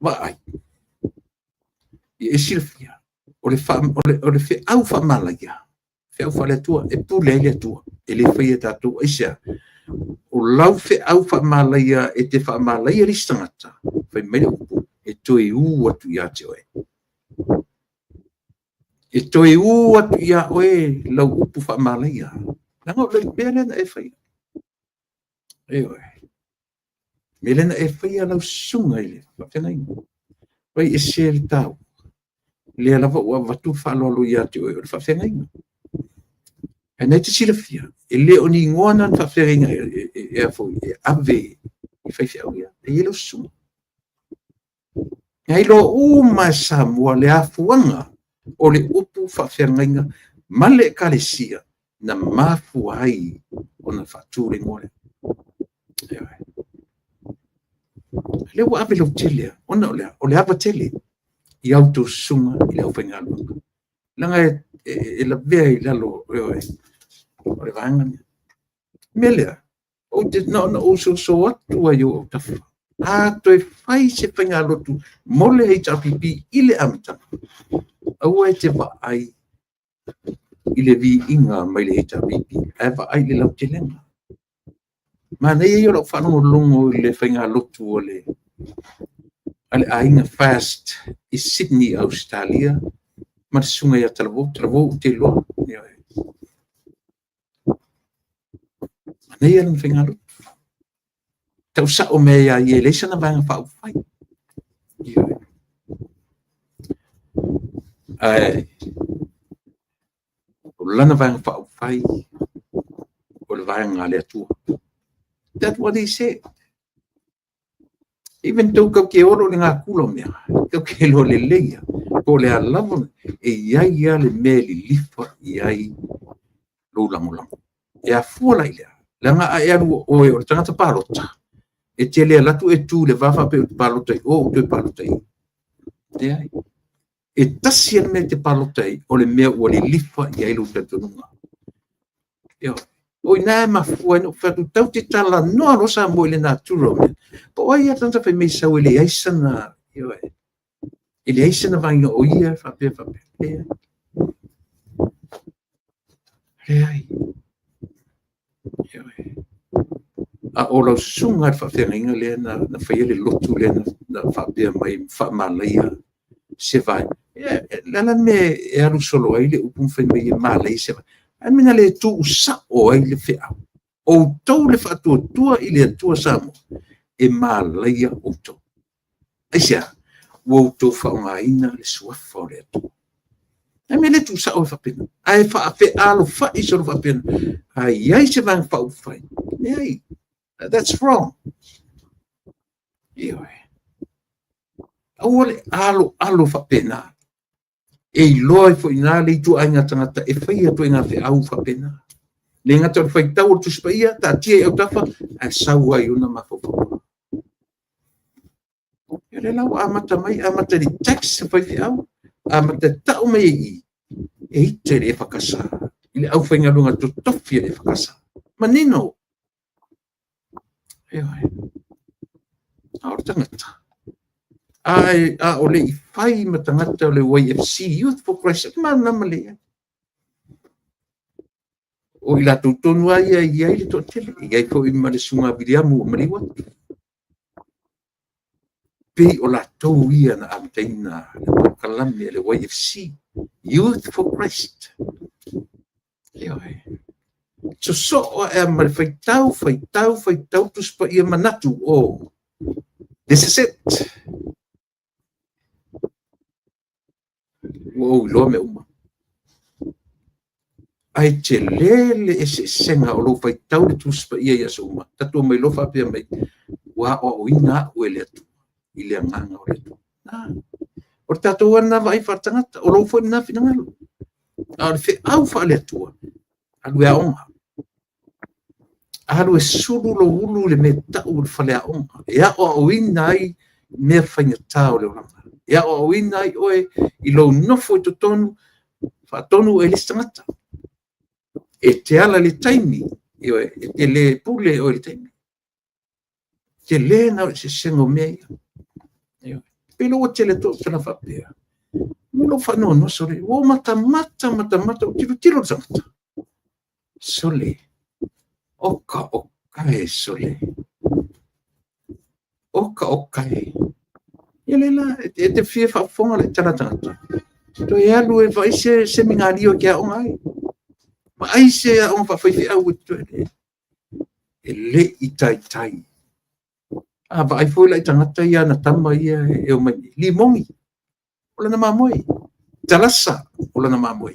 Vaai, ia e silafia, o le feau faamalaia, feau faale-Atua, e pule ai le Atua, e le faia e tatou. Aisea? O lau feau faamalaia e te faamalaia le isi tagata, fai mai le upu, e toe u atu ia te oe. E toe u atu ia oe lau upu faamalaia. Leaga o le mea lea na e faia. Ioe. Mea lea na e faia lau susuga i le faafeagaiga. Fai e se le tau. Lea lava ua avatu le faaaloalo ia te oe o le faafeagaiga. Ae na e te silafia, e le o ni igoa na na faafeagaiga e ave i faifeau ia. E i ai lau susuga. Na iloa uma e Samoa le afuaga o le upu faafeagaiga ma le Ekalesia na mafua ai ona faatu le igoa lea. Lea ua ave lautele ona o le a? O le ava tele i a outou susuga i le aufaigaluega. Leaga e lavea i lalo o le vaega lea. O le mea lea, ou te na ona ou soso atu ai i ou autafa, a toe fai se faigalotu mo le HRPP i le amataga, aua e te vaai i le viiga mai le HRPP, ae vaai i le lautelega. Manaia ia o lau faalogologo i le faigalotu a le aiga Fast i Sydney, Ausetalia, ma le susuga ia Talavou. Talavou ou te iloa. Manaia lana faigalotu. Tau sao mai ai ia e leai sana Vaega Faaupufai. Ae o lana Vaega Faaupufai o le Vaega a le Atua. That's what he said. Even though kau te olo i le natura o mea, kau te iloa lelei lava, po o le a lava, e i ai lava le mea e lilifa i ai lou lagolago. E afua la i le a? Leaga a e alu o oe o le tagata palota, e te le alu atu e tu i le va faapea ou te palota i o, ou toe palota i i. Leai. E tasi lava le mea e te palota ai, o le mea ua lilifa i ai lou talitonuga. Ioe. O i ina e mafua ai ona ou fai atu, tatou te talanoa loa Samoa i le natura o mea. Po o ai lava le tagata fai mai e sau e leai sana, ioe, e leai sana vaaiga o ia faapea faapea. Leai. Leai. Ioe. A o lau susuga i le faafeagaiga lea na faia le lotu lea na faapea mai faamalaia se vaega. Le a la le mea e alu solo ai le upu ma fai mai e malaia se vaega. A mea na le tuusao ai le feau. Outou le faatuatua i le Atua Samoa, e malaia outou. Aisea? Ua outou faaaogaina le suafa o le Atua. A mea le tuusao ai faapena? Ae faafealofai solo faapena. A i ai se Vaega Faaupufai, leai. That's wrong. Ioe. Aua le aloalo faapena. E iloa ai foi i ina le ituaiga tagata e faia ituaiga feau faapena. Le gata o le faitau o le Tusi Paia, taatia i autafa, ae sau ai ona mafaufauga. Ia lea la ua amata mai, amata i le tax a faifeau, amata tau mai i i, e ita i le EFKS, i le aufaigaluega totofi a le EFKS. Manino. Ioe. A o le tagata, a o le i fai ma tagata o le YFC, Youth for Christ, e malamalama lelei ai. O i latou tonu lava ia e i ai le toatele, e i ai foi ma le Susuga Viliamu ua maliu atu. Pei o latou ia na amataina le polokalame a le YFC, Youth for Christ. Ioe. Sosoo ae ma le faitau, faitau, faitau Tusi Paia manatu, oh, this is it. Ua ou iloa mea uma. Ae tele le eseesega o lou faitau le Tusi Paia i aso uma. Tatou omai loa faapea mai, ua aoaoina au e le Atua i le agaga o le Atua. O le tatou lava lena vaai faaletagata, o lou foi lena finagalo. A o le feau faale-Atua, alu e aoga. Alu e sulu lou ulu i le mea tau o le faleaoga, e aoaoina ai mea faigata o le olaga. E aoaoina ai oe i lou nofo i totonu, faatonu oe e le isi tagata. E te ala i le taimi, ioe, e te le pule oe i le taimi. Tele na o le eseesega o mea ia. Ioe. Pe le ua tele atu au tala faapea. Ua lou faanoanoa sole, ua ou matamata, matamata, ou tilotilo le tagata. Sole, oka oka e sole. Oka oka e. Ia le la, e te fia faafofoga le tala tagata. Toe alu e vaai se seminalio e te aoga ai. Vaai se aoga faafaifeau e toe. E le i taitai. A vaai foi la i tagata ia na tama ia e o mai nei. Limogi, o lana mamoe. Talasa, o lana mamoe.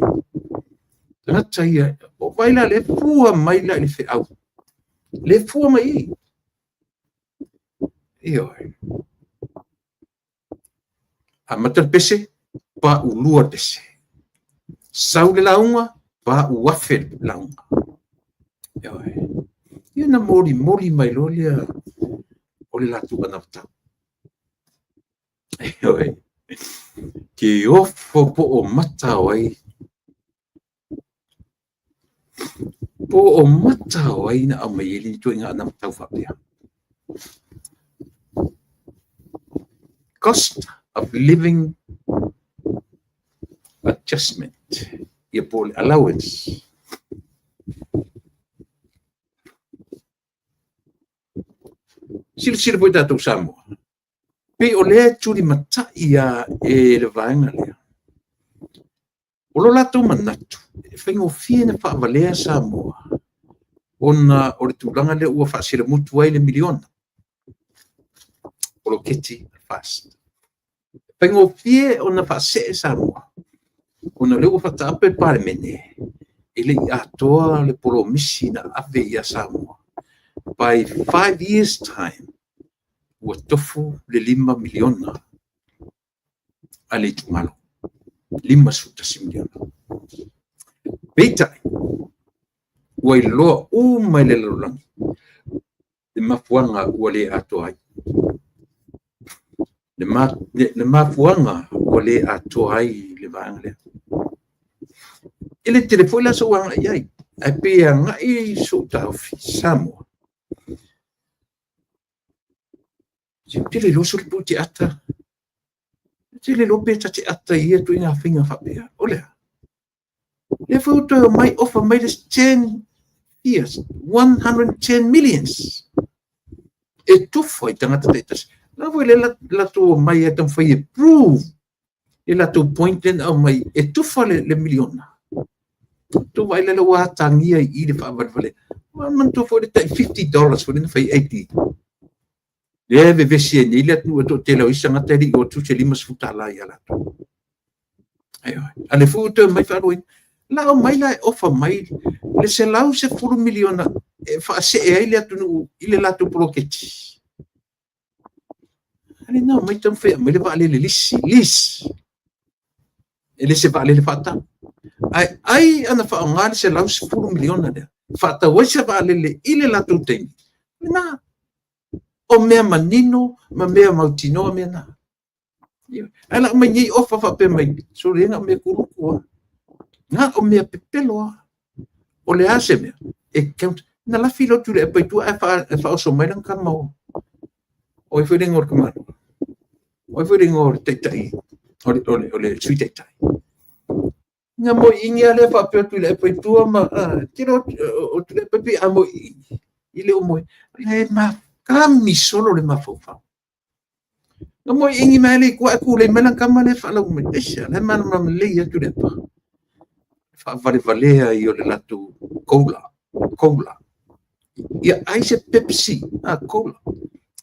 Tagata ia, o vai la le fua mai la i le feau. Le fua mai i. Ioe. Amata le pese, pa ulua le pese. Sau le lauga, pa uafe le lauga. Ioe. Ia na moli moli mai loa lea o le latou anavatau. Ioe. Ke ofo po o mata o ai. Po o mata o ai na aumai ai le ituaiga anavatau faapea. Cost of living adjustment, ia po o le allowance. Silasila foi tatou Samoa, pei o lea e tulimatai lava e le vaega lea. O lo latou manatu, e faigofie na faavalea Samoa ona o le tulaga lea ua faaselemutu ai le miliona poloketi FAST. Faigofie ona faasee Samoa ona o lea ua faataape le Palemene e le i atoa le polomisi na ave ia Samoa. By 5 years time, ua tofu le 5 miliona a le itumalo. 51 miliona. Peitai, ua iloa uma e le lalolagi le mafuaaga ua le atoa ai. Le mafuaaga ua le atoa ai le vaega lea. E le tele foi la sou agai i ai, ae pei e agai sou taofi Samoa. Se ou te le iloa sole pe ou te ata. Ou te le iloa pe ta te ata i ia ituaiga faiga faapea. O le a? Lea foi ua toe omai ofa mai le isi 10 years, 110 millions. E tufa i tagata taitasi. La foi le latou omai e taumafai e prove le latou point lea na aumai e tufa le miliona. Tou vaai la ua atagia i i le faavalevale. Manatua foi le tai $50 foi lea na fai ai AP. Lea e vevesi ai nei le atunuu e toatele o isi tagata e le i oo atu se $50 ia latou. Ioe. A o lea foi ua toe omai faaluaina. La omai la e ofa mai le 110 miliona e faasee ai le atunuu i le latou poloketi. A lea na omai taumafai e aumai le vaalele lisi, lease. E le se vaalele faatau. Ae ai ana faaaoga le 110 miliona lea, faatau ai se vaalele i le latou taimi, lena. O mea manino ma mea mautinoa mea na. Ae lau mai nei ofa faapea mai, sole na o mea kuluku lava. Na o mea pepelo lava. O le a se mea? E count. Na lafi lea o Tuilaepa i tua ae faaoso mai lana tama o ai foi le igoa o le tamaloa? O ai foi le igoa o le taitai, o le Sui Taitai? Na moiini lava lea faapea o Tuilaepa i tua ma tele o Tuilaepa pei a moiini i le o moe. E kami solo le mafaufau. Na moiini mai lea i tua ae tulei mai lana tama lea e faalau mai. Aisea, la e malamalama lelei lava Tuilaepa. Faavalevalea ai o le latou cola, cola. Ia ai se Pepsi, a cola.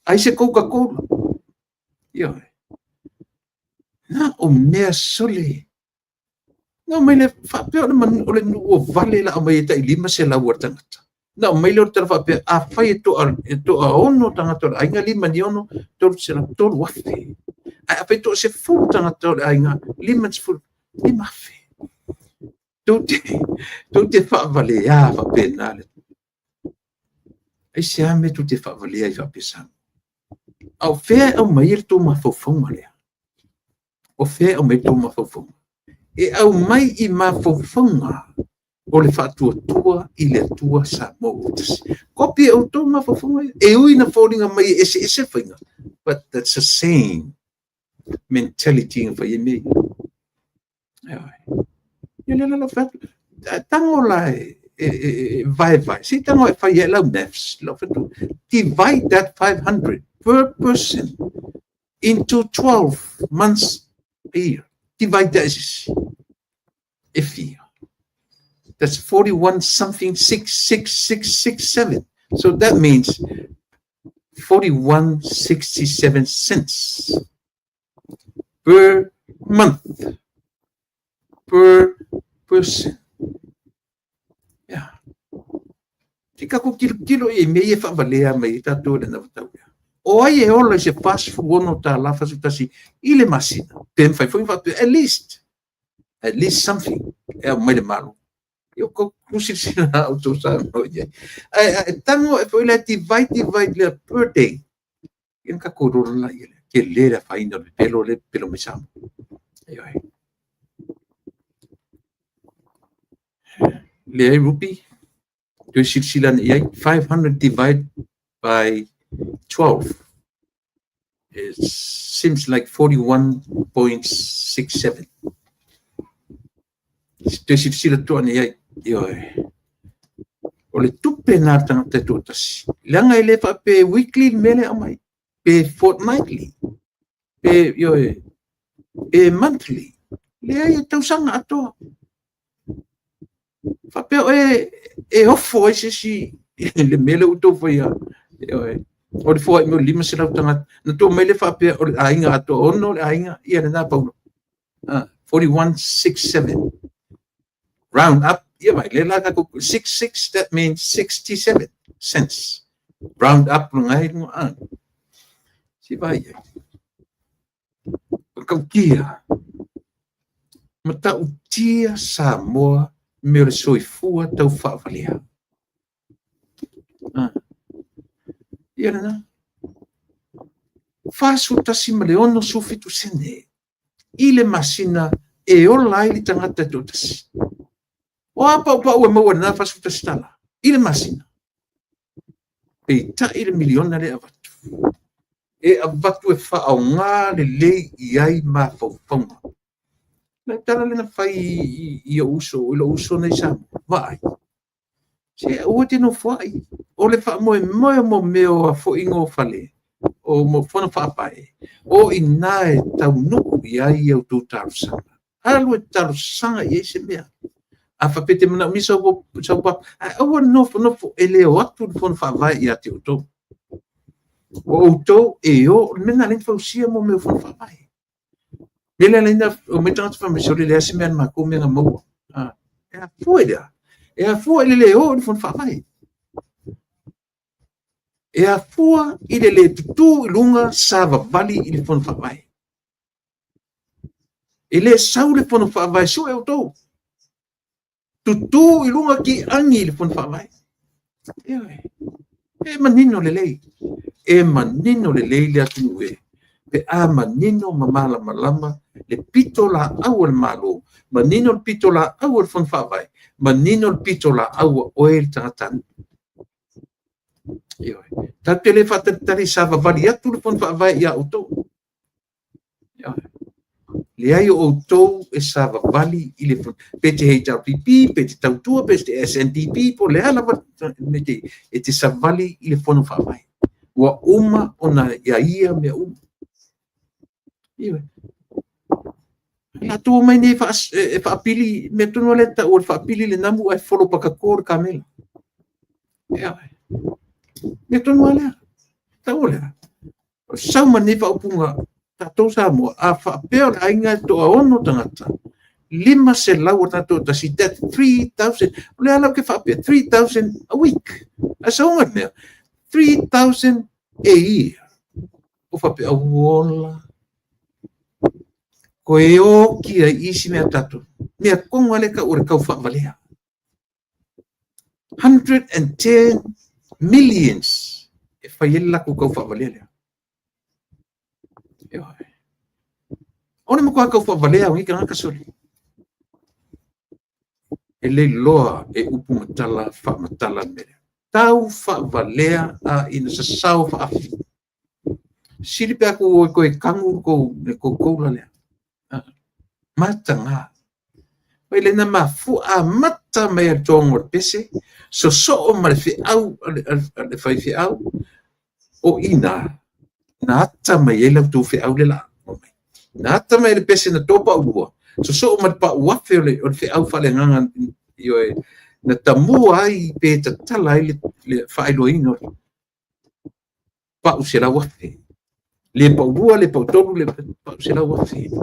Ai se Coca-Cola. Ia. Na o mea sole. Na aumai le faapea o le nuu o vale la aumai e tai 500 a le tagata. Na aumai lea o le tala faapea, afai e toaono tagata o le aiga, 5 ni 6, 300, 3,000. Ae afai e toasefulu tagata o le aiga, 50, 5,000. Tou te faavalea faapena le. Aisea mea tou te faavalea ai faapea Samoa? A o fea e aumai ai le tou mafaufauga lea? O fea e aumai ai le tou mafaufauga? E aumai i mafaufauga o le faatuatua i le Atua Samoa ua tasi. Kopi e outou mafaufauga ia. E ui na foliga mai e eseese faiga, but that's the same mentality na fai ai mea ia. Ia lea la lau fai atu. Tago la e vaevae. Se i tago e fai ai lau maths. Lau fai atu, divide that 500 per person into 12 months a year. Divide that is e fia. That's 41 something 6 6 6 6 7. So that means 41.67 cents per month per person. Yeah. Te kako tilotilo i mea ia e faavalea mai ai tatou i le anavatau lea. O ai e ola i se $46 41 i le masina, pe mafai foi ona faapea, at least something e aumai le Malo. Ia outou silasila la outou saunoa i ai. Ae tago ae foi la divide lea per day. Ia na tatou iloa loa lea, tele le afaina o le pepelo lea e pepelo mai Samoa. Ioe. Leai Ruby, toe silasila ane i ai, 500 divide by 12. It seems like 41.67. Toe silasila totoa ane i ai. Ioe. O le tupe na le tagata e toatasi. Leaga e le faapea weekly le mea lea e aumai. Pe fortnightly. Pe, ioe, pe monthly. Leai, e tausaga atoa. Faapea oe e ofo ai se isi le mea lea ua outou faia. Ioe. O le foai mai o le 500 tagata. Na tuu mai le faapea o le aiga atoa ono le aiga, ia lena Paulo. 4167. Round up, ia vai, le la tatou 66, that means 67 cents. Round up lunga ai lunga. Si vai ai. Matautia. Matautia Samoa me o le soifua tau faavalea. Ia lena. 41 ma le 67 sene i le masina e ola ai le tagata e toatasi. O a paupau e maua i lena $41 i le masina? Peitai le miliona lea e avatu. E avatu e faaaoga lelei i ai mafaufauga. Le tala lea na fai i ou uso, i lou uso nei Samoa, vaai. Se aua te nofoai. O le faamoemoe mo mea o afoiga o fale, o mo fono faavae, o i nā e taunuu i ai au outou talosaga. Alu e talosaga i ai se mea. A faapea te manaomia sau papa, ae aua le nofonofo e le o atu le fono faavae ia te outou. O outou e o, le mea lena lea na fausia mo mea o fono faavae. Mea lea na omai tagata fai mai, sole leai se mea a le matou mea na maua. E afua i le a? E afua i le le o i le fono faavae. E afua i le le tutū i luga savavali i le fono faavae. E le sau le fono faavae sue outou. Tutū i luga ki agi i le fono faavae. E manino lelei. E manino lelei le atunuu e. Pe a manino ma malamalama le pitolaau a le Malo, manino le pitolaau a le Fono Faavae, manino le pitolaau a oe le tagatanuu. Ioe. Tatou te le faatalitali e savavali atu le Fono Faavae ia outou. Ioe. Leai, o outou e savavali i le pe te HRPP, pe te Tautua, pe te SNDP, po le a lava e te savali i le Fono Faavae. Ua uma ona ia ia mea uma. Ioe. Latou omai nei e faapili mea tonu lea tau o le faapili le namu ae folo pakato le kamela. Ioe. Mea tonu lea. Tau o lea. O sau ma nei faaupuga, tatou Samoa, a faapea o le aiga e toaono tagata, 500 o tatou tasi, that 3,000, o le ala o ke faapea, 3,000 a week. A sauga le mea, 3,000 a year. O faapea, ola, koe oki ai isi mea tatou. Mea konga le tau o le tau faavalea. 110 millions e fai ai le latou tau faavalea lea. Ioe. O le matua tau faavalea o nei tagata soli. E le iloa e upu matala faamatala le mea lea. Tau faavalea a ina sasao faafi. Sili pe a tou o e toe tanu le tou taula lea. Mataga. Mai le na mafua amata mai a le toga o le pese, sosoo ma le feau a le faifeau, o ina, na ata mai ai la outou feau le la. Na ata mai le pese na topa ulua, sosoo ma le pauafe o le feau faaleagaga, ioe, na tamua ai pe tatala ai le faailoaina o le pau 100,000. Le paulua, le pautolu, le pau 100,000.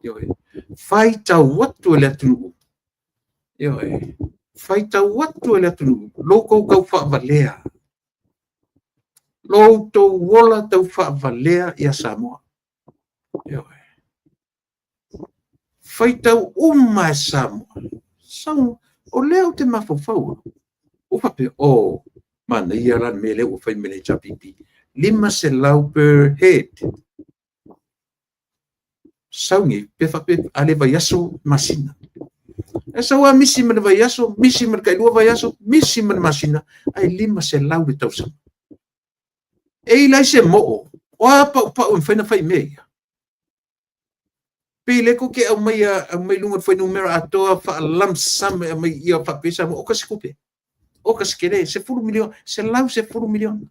Ioe. Faitau atu e le atunuu. Ioe. Faitau atu e le atunuu. Lo tou tau faavalea. Lo tou ola tau faavalea ia Samoa. Ioe. Faitau uma e Samoa. Sau, o lea ou te mafaufau. O faapea, o, manaia la le mea lea ua fai mai le HRPP. 500 per head. Sau nei, pe faapea, a le vaiaso masina. E sau a misi ma le vaiaso, misi ma le tailua vaiaso, misi ma le masina, ai 500 le tausaga. E i lai se moo, o a pau pau e mafai ona fai mea ia. Pe le ko ke au mai au mai lunga o fuainumera atoa faa-lump sum e aumai ia faapea Samoa, o kasi tupe. O kasi kele, 10 miliona, 110 miliona.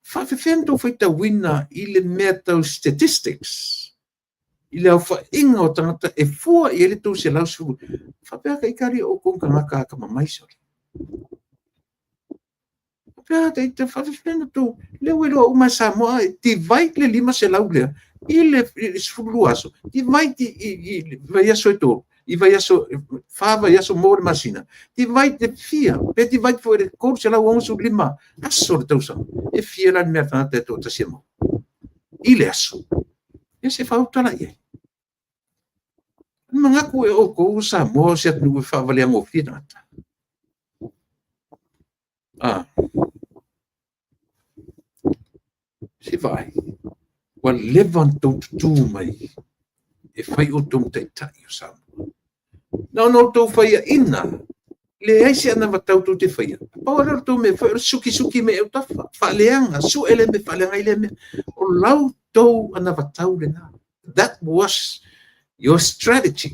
Faafefea na tou faitauina i le mea tau statistics, i le aofaiga o tagata e fua i ai le tou 110. Faapea ka itali o kou tagata akamamai sole. Faapea ta ita faafefea na tou, lea ua iloa uma e Samoa, divide le 500 lea i le 12 aso, divide i vaiaso e tolu, i vaiaso, fa vaiaso mo le masina, divide le fia, pe divide foi le 365 aso le tausaga, e fia la le mea tagata e toatasi e maua i le aso. Ia se faautala i ai. Manatu e outou o Samoa o se atunuu e faavaleagofie tagata. Ah. Se vaai, ua leva ona tou tutū mai e fai outou ma taitai o Samoa. Na ona outou faiaina, leai se anavatau tou te faia. Pau lea o le tou mea fai o le sukisuki mai autafa, faaleaga, sue le mea faaleaga i lea mea. O lau tou anavatau lena. That was your strategy.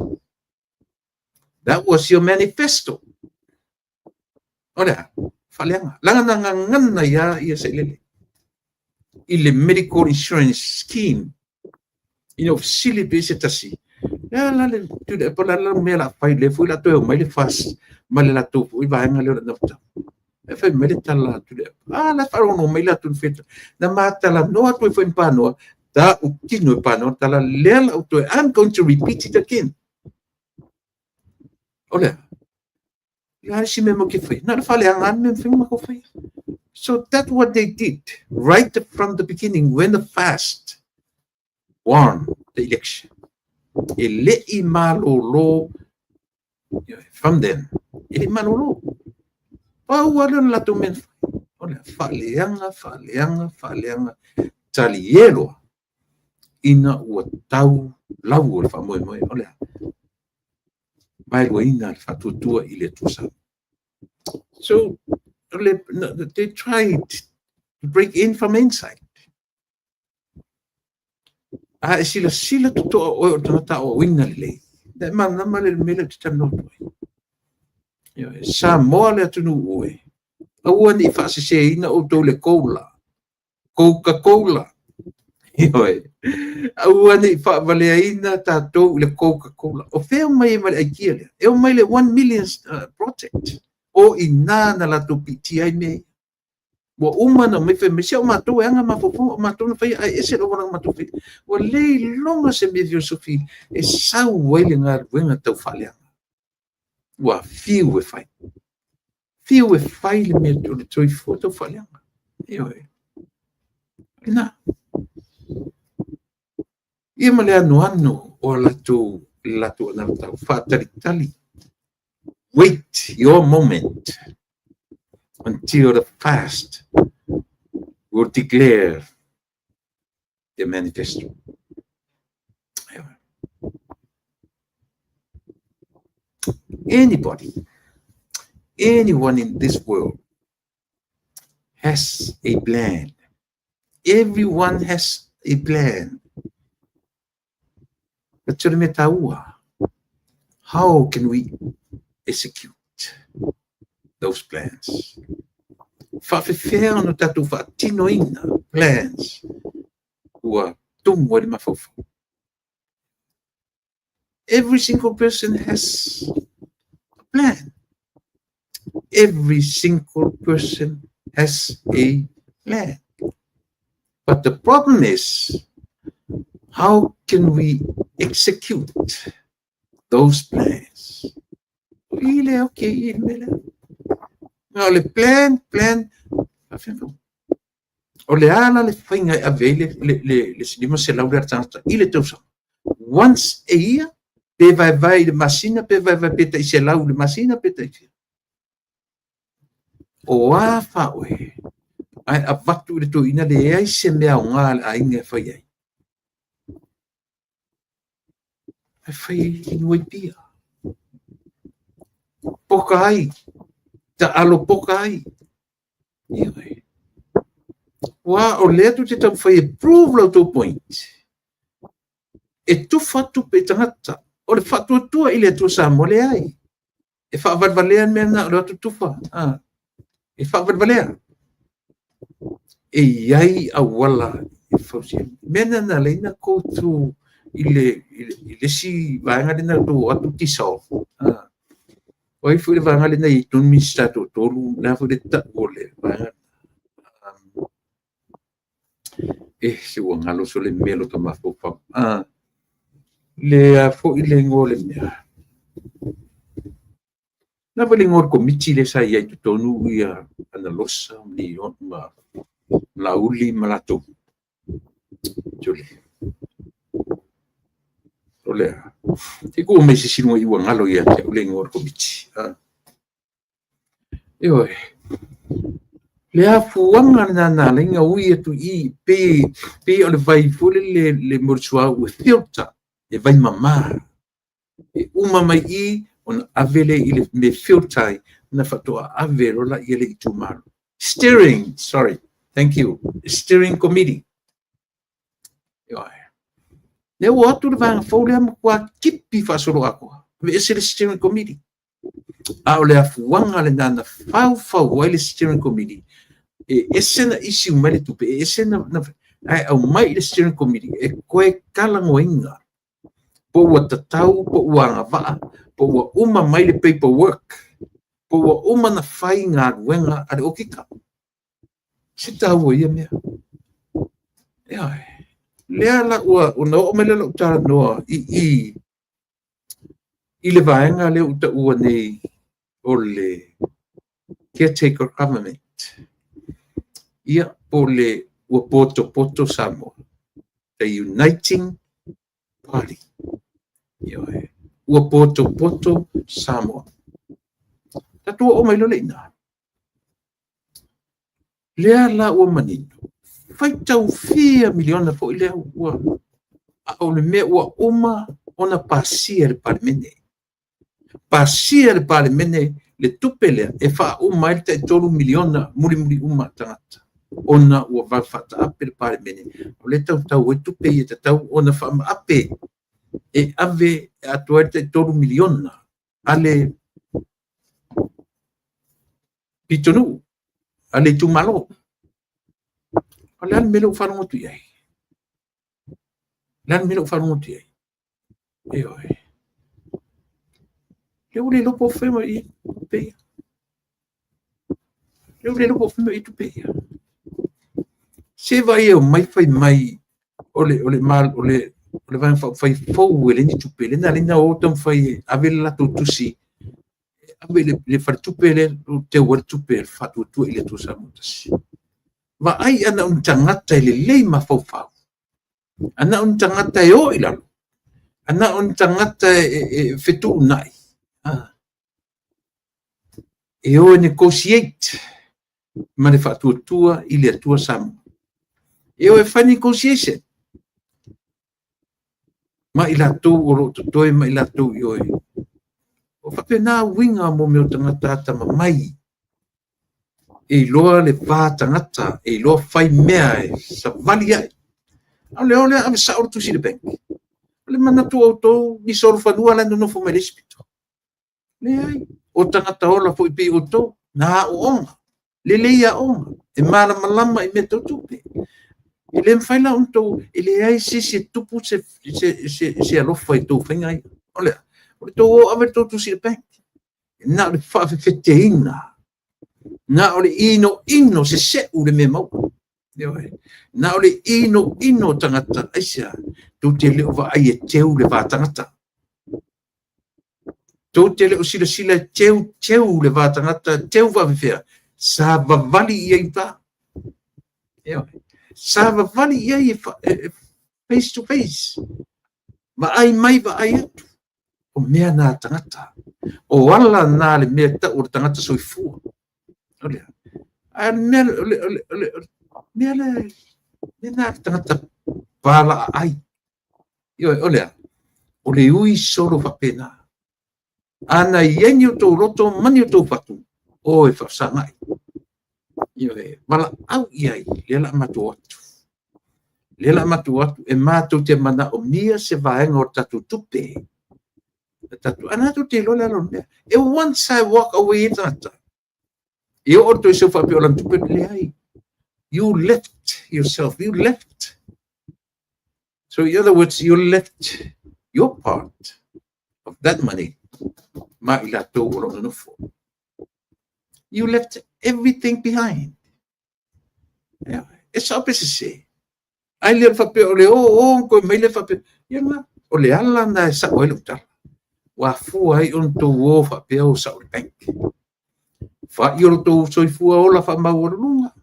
That was your manifesto. O lea, faaleaga. Laga na gagana ia ia sailele i le medical insurance scheme. Ina o fesili pe se tasi. Lea la le tule pa la la mea la fai le foi la toe o mai le FAST ma le latou foi vaega lea o le anavatau. E fai mai le tala atu le. Ah, la faalogo mai la tu feta. Na matalanoa atu ai foi panoa, ta utino e panoa tala lea la toe. I'm going to repeat it again. O lea. Le si mea mo ke fai. Na le faleaga le mea fai ma ko fai. So that's what they did right from the beginning when the FAST won the election. E le i malolo from them. E le malolo. Pau lava lea o le latou mea na fai, o le faaleaga, faaleaga, faaleaga, talie loa ina ua tau lau o le faamoemoe, o le a? Vaeluaina le Faatuatua i le Atua Samoa. So, they tried to break in from inside. A e silasila totoa oe o le tagata aoaoina lelei, na e malamalama lea i le mea lea ou te talanoa atu ai. Ioe, Samoa le atunuu e, aua ne i faaseseina outou i le cola, Coca-Cola. Ioe, aua ne i faavaleaina tatou i le Coca-Cola. O fea e omai ai ma le aikia lea? E omai le 1 million project. O i ina na latou piitia ai mea ia. Ua uma ona aumai fai mai, se o matou e ana mafaufauga, o matou na faia, ae ese le auala na matou faia. Ua le iloga se mea filosofi e sau ai le galuega tau faaleaga. Ua fiu e fai. Fiu e fai le mea o le soifua tau faaleaga. Ioe. Lena. Ia ma le anoano o latou latou anavatau faatalitali. Wait your moment until the fast will declare their manifesto. Anybody, anyone in this world has a plan. Everyone has a plan. But o le mea taua, how can we execute those plans? Faafefea ona tatou faatinoina plans ua tumu ai le mafaufau. Every single person has a plan. Every single person has a plan. But the problem is, how can we execute those plans? I le, okay, i le mea lea. O le plan, plan, o le a la le faiga e ave ai le 500 lea a le tagata i le tausaga? Once a year, pe vaevae i le masina, pe vaevae pe tai 100 i le masina, pe tai fia. O a faaoe, ae avatu i le toeaina leai se mea aoga a le aiga e fai ai. Ae fai ai inu ai pia. Poka ai, taalo poka ai. Ioe. Ua o lea tou te taumafai e prove la outou point. E tufa tupe i tagata. O le faatuatua i le Atua Samoa, leai. E faavalevalea le mea lena o le o atu tufa. E faavalevalea. E i ai auala e fausia. Mea lena na ala ai ona go through i le isi vaega lena tou o atu dissolve. O ai foi le vaega lena e i ai tonu Minisita toatolu, le a foi le tau o le vaega. E se ua galo sole mea lo ta mafaufau. Le a foi le igoa o le mea. Le a foi le igoa o le komiti lea sa i ai i totonu ia Analosa ma Lauli ma latou. Jole. O le a. Te ku mai se isi luga i ua galo ia te au le igoa o le komiti. Ioe. Le afuaga lena na ala ai ona ui atu i i, pei o le vai foi lele le mea o le suauu e filter, e vai mama. E uma mai i ona ave lea i le mea e filter ai, ona faatoa ave loa laia le itumalo. Steering, sorry, thank you. Steering committee. Ioe. Lea ua atu le vaega fou lea matua tipi faasoloatoa. Aveese le steering committee. A o le afuaga lena na faufau ai le steering committee, e ese na issue mai le tupe, e ese na, ae aumai i le steering committee e koe talanoaina po ua tatau, po ua agavaa, po ua uma mai le paperwork, po ua uma na fai galuega a le okika. Se taua ia mea. Ioe. Lea la ua ona oo mai lea o lau talanoa i i le vaega lea ua taua nei o le caretaker government. Ia, po le ua potopoto Samoa. The Uniting Party. Ioe. Ua potopoto Samoa. Tatou oo mai loa lea i ina. Lea la ua manino, faitau fia miliona foi lea ua, a o le mea ua uma ona pasia e le Palemene. Pasia e le Palemene le tupe lea e faauma ai le tai $3 miliona mulimuli uma a tagata, ona ua vave faataape le Palemene, o lea e tautau ai tupe ia e tatau ona faamaape e ave e atoa ai le tai $3 miliona a le pitonuu, a le itumalo. O le a le mea lea ua faalogo atu i ai? O le a le mea lea ua faalogo atu i ai? Ioe. Lea ua le iloa po o fea mai tupe ia. Lea ua le iloa po o fea mai tupe ia. Se vaai e omai fai mai o le Vaega Faaupufai fou e leai ni tupe, lea na ala ai ona o taumafai e ave le latou tusi e ave i le faletupe lea e teu ai le tupe a le Faatuatua i le Atua Samoa Tasi. Vaai a na o ni tagata e lelei mafaufau, a na o ni tagata e o i lalo, a na o ni tagata e fetuunai, e o e negotiate ma le Faatuatua i le Atua Samoa. E o e fai negotiation ma i latou o lo o totoe ma i latou i o. O faapena uiga mo mea o tagata atamamai e iloa le va tagata, e iloa fai mea e savali ai. A o le o lea ave sao le tusi i le bank. O le manatu o outou ni solofanua la e nonofo mai le isi pito. Leai, o tagata ola foi pei outou, na aooga, lelei aoga, e malamalama i mea tau tupe. E le mafai la ona outou, e leai se isi e tupu se alofa i tou faiga ia. O le a? O le tou o ave le tou tusi i le bank. Na o le faafefeteina, na o le inoino seseu le mea maua. Na o le inoino o tagata, aisea? Tou te le o vaai e teu le va tagata. Tou te le o silasila e teu teu le va tagata, teu faafefea, savavali i ai uta. Savavali i ai e face to face. Vaai mai, vaai atu. O mea na tagata. O ala na le mea tau o le tagata soifua. O le a? mea, o le, o le, o le, mea le, mea na le tagata palaa ai. Ioe, o le a? O le ui solo faapena. Ana i ai ni o tou loto ma ni o tou fatu, o e faafesagai. Ioe, valaau i ai, lea la matou atu. Lea la matou atu e matou te manaomia se vaega o le tatou tupe. Le tatou, ana tou te iloa le ala o le mea. E once I walk away e tagata. E oo le toe seu faapea o lana tupe, leai. You left yourself, you left. So in other words, you left your part of that money ma i latou o lo o nonofo. You left everything behind. Yeah. E sao pe sese. Ai le faapea o le o o koe mai le faapea. Ia na, o le ala na e sao ai lau tala. Ua afua ai ona tou o faapea o sao i le bank. Fai o lo tou soifua ola faamaualuluga.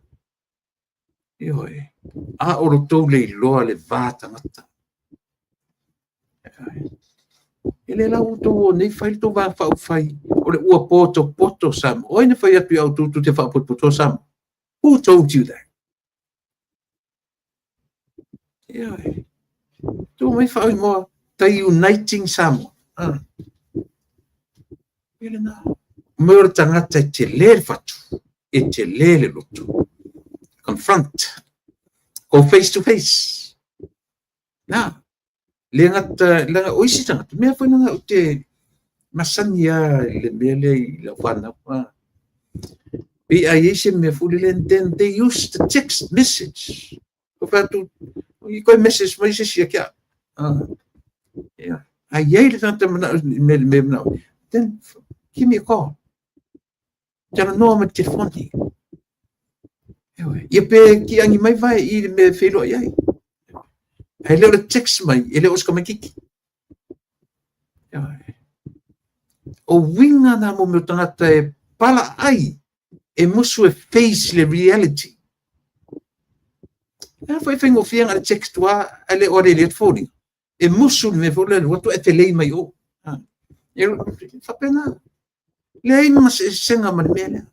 Ioe. A o lo tou le iloa le va tagata. E le la ua tou o nei fai le tou vaega faaupufai o le ua potopoto Samoa. O ai na fai atu ia outou tou te faapotopotoa Samoa? Who told you that? Ioe. Tou mai faauigoa tai Uniting Samoa. Ah. E lena. Mai o le tagata e tele le fatu, e tele le loto. Confront. Go face to face. Na. Le gata, leaga o isi tagata, mea foi lena ou te masani lava i le mea lea i lau fanau. Ah. Pei a i ai se mea foi lele, and then they use the text message. Ko fai atu, i koe message mai se isi ia ki a. Ah. Yeah. A i ai le tagata manao, me, me manao, then give me a call. Talanoa ma le telefoni. Ia pe kiagi mai vae i le mea e feiloai ai. Ae le o le text mai, e le o se tamaitiiti. O uiga na mo mea o tagata e pala ai, e musu e face le reality. E a foi e faigofie na le text ua, ae le o ale le foliga. E musu le mea foi lea alu atu ae felei mai o. E faapena. Leai ma se eseesega ma le mea lea.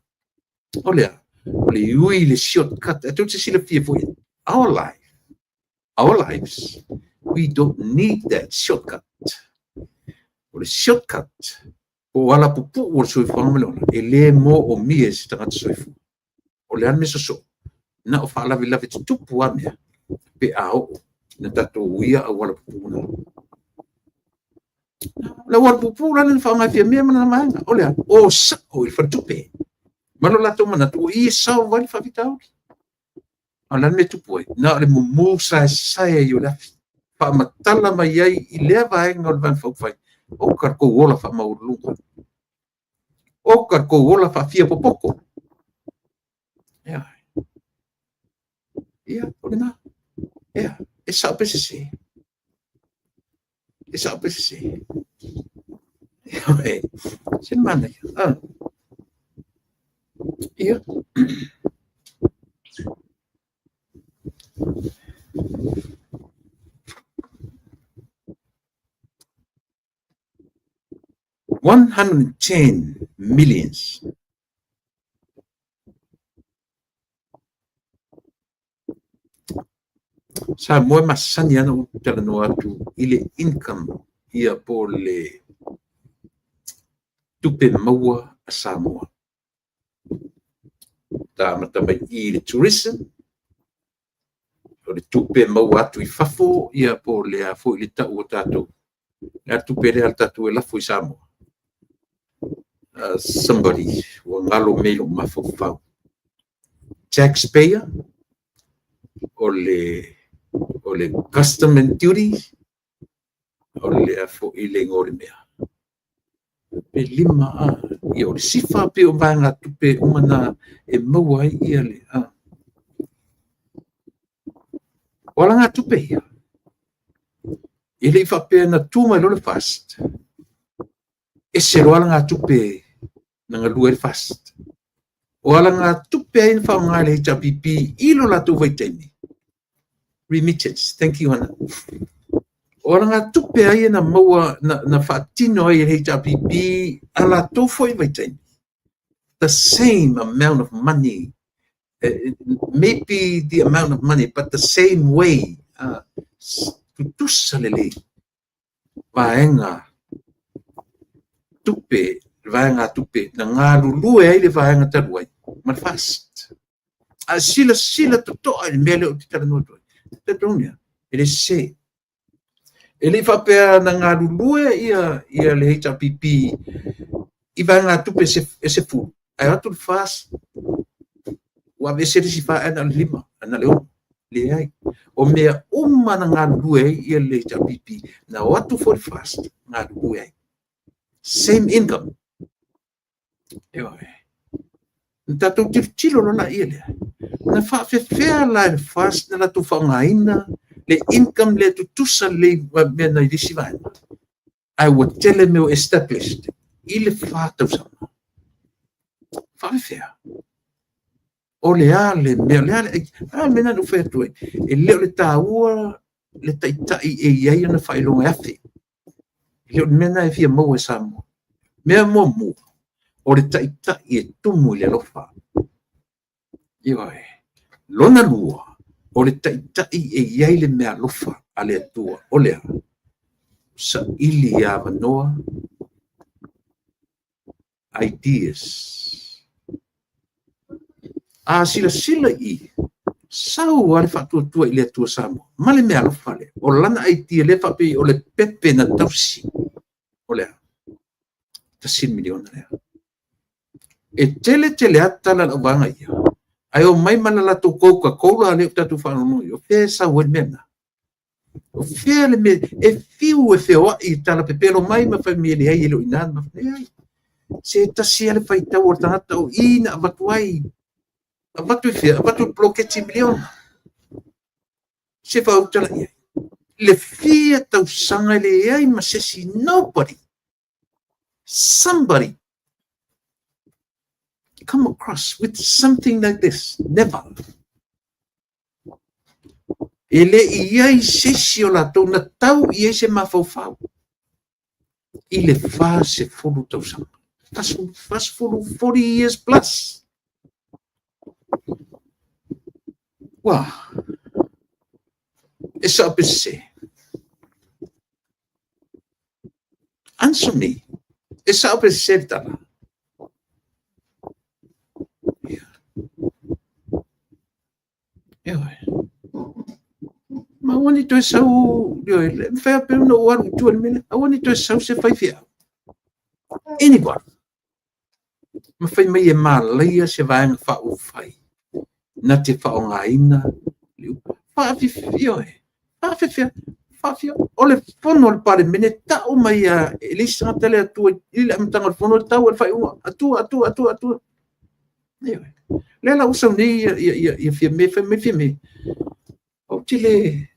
O le a? O le ui i le shortcut, e tou te silafia foi, our life, our lives, we don't need that shortcut. O le shortcut, po o alapupuu o le soifuaga ma le ola, e le moomia e se tagata soifua. O le a le mea sosoo? Na o faalavelave tutupu lava mea pe a oo ina tatou uia auala pupuu na. O le auala pupuu la lea na faaaoga e Fiamē ma lana vaega. O le a? O sao i le faletupe. Ma lo latou manatu, o i e solve ai le faafitauli. A o le a le mea e tupu ai? Na o le mumu saesae ai o le afi. Faamatala mai ai i lea vaega o le Vaega Faaupufai, oka le tou ola faamaualuluga. Oka le tou ola faafiapopoto. Ia, ia o lena. Ia, e sao pe sese. E sao pe sese. Ia, se manaia. Ah. Ia. 110 millions. Samoa e masani lava ona ou talanoa atu i le income ia po o le tupe maua a Samoa. Ta amata mai i le tourism, o le tupe maua atu i fafo ia po o le a foi le tau o tatou, le a le tupe lea a tatou e lafo i Samoa. Somebody ua galo mea i lou mafaufau. Taxpayer, o le custom and duties, o le a foi le igoa o le mea. Pe 5 a, ia o le SIFA pei o vaegatupe uma na e maua ai ia le a. O alagatupe ia, e le i faapea na tu mai loa le FAST, ese loa alagatupe na galue ai le FAST. O alagatupe ai na faaaoga e le HRPP i lo latou vaitaimi, remittance, thank you Hana. O alagatupe ai na maua, na faatino ai e le HRPP a latou foi vaitaimi, the same amount of money, maybe the amount of money, but the same way, tutusa lelei vaega tupe, vaega tupe na galulue ai le vaega talu ai ma le FAST. A silasila totoa i le mea lea ou te talanoa atu ai, talitonu ia, e le sese. E le i faapea na galulue ia le HRPP i vaegatupe e 10, ae o atu le FAST, ua aveese le isi 4 ae na o le 5, na o le 6. Leai. O mea uma na galulue ai ia le HRPP, na o atu foi le FAST, galulue ai. Same income. Ioe. Na tatou tilotilo loa laia lea. Na faafefea la e le FAST na latou faaaogaina le income lea tutusa lelei ma mea na i le isi vaega. Ae ua tele mea ua established i le 4 tausaga. Faafefea. O le a le mea, o le a le, a le mea na ou fai atu ai, e le o le taua le taitai e i ai ona faailoga e afe. E le o le mea na e fia maua e Samoa. Mea muamua, o le taitai e tumu i le alofa. Ioe. Lona lua, o le taitai e i ai le mea alofa a le Atua. O le a? Saili avanoa, ideas. A silasila i, sau lava le faatuatua i le Atua Samoa ma le mea alofa lea. O lana idea lea faapea o le pepe na tausi. O le a? $1 miliona lea. E tele tele lava tala a le auvaega ia, ae omai ma le latou Coca-Cola lea ua tatou faalogologo i ai. O fea e sau ai le mea lena? O fea le mea e fiu e feoai e tala pepelo mai ma fai mai e leai e le o i ina. Leai. Se tasi lava le faitau o le tagata o i na avatu ai. Avatu i fea? Avatu i le poloketi miliona. Se faautala i ai. Le fia tausaga e leai ma se isi, nobody, somebody come across with something like this. Never. E le i ai se isi o latou na tau i ai se mafaufau i le 40 tausaga. 40, 40 years plus. Ua, e sao pe sese? Answer me. E sao pe sese le tala? Ia. Ioe. Ma aua ne i toe sau, ioe, e mafai lava pea ona ou alu i tua i le mea lea. Aua ne i toe sau se faifeau. Anybody. Ma fai mai e malaia se vaega faaupufai na te faaaogaina le upu. Ioe, faafefea, faafia, o le fono a le Palemene tau mai lava e leai se tagata le Atua i le amataga o le fono e tau i le faaiuga, Atua, Atua, Atua, Atua. Ioe. Lea la ua sau nei ia Fiame, fai mai Fiame, ou te le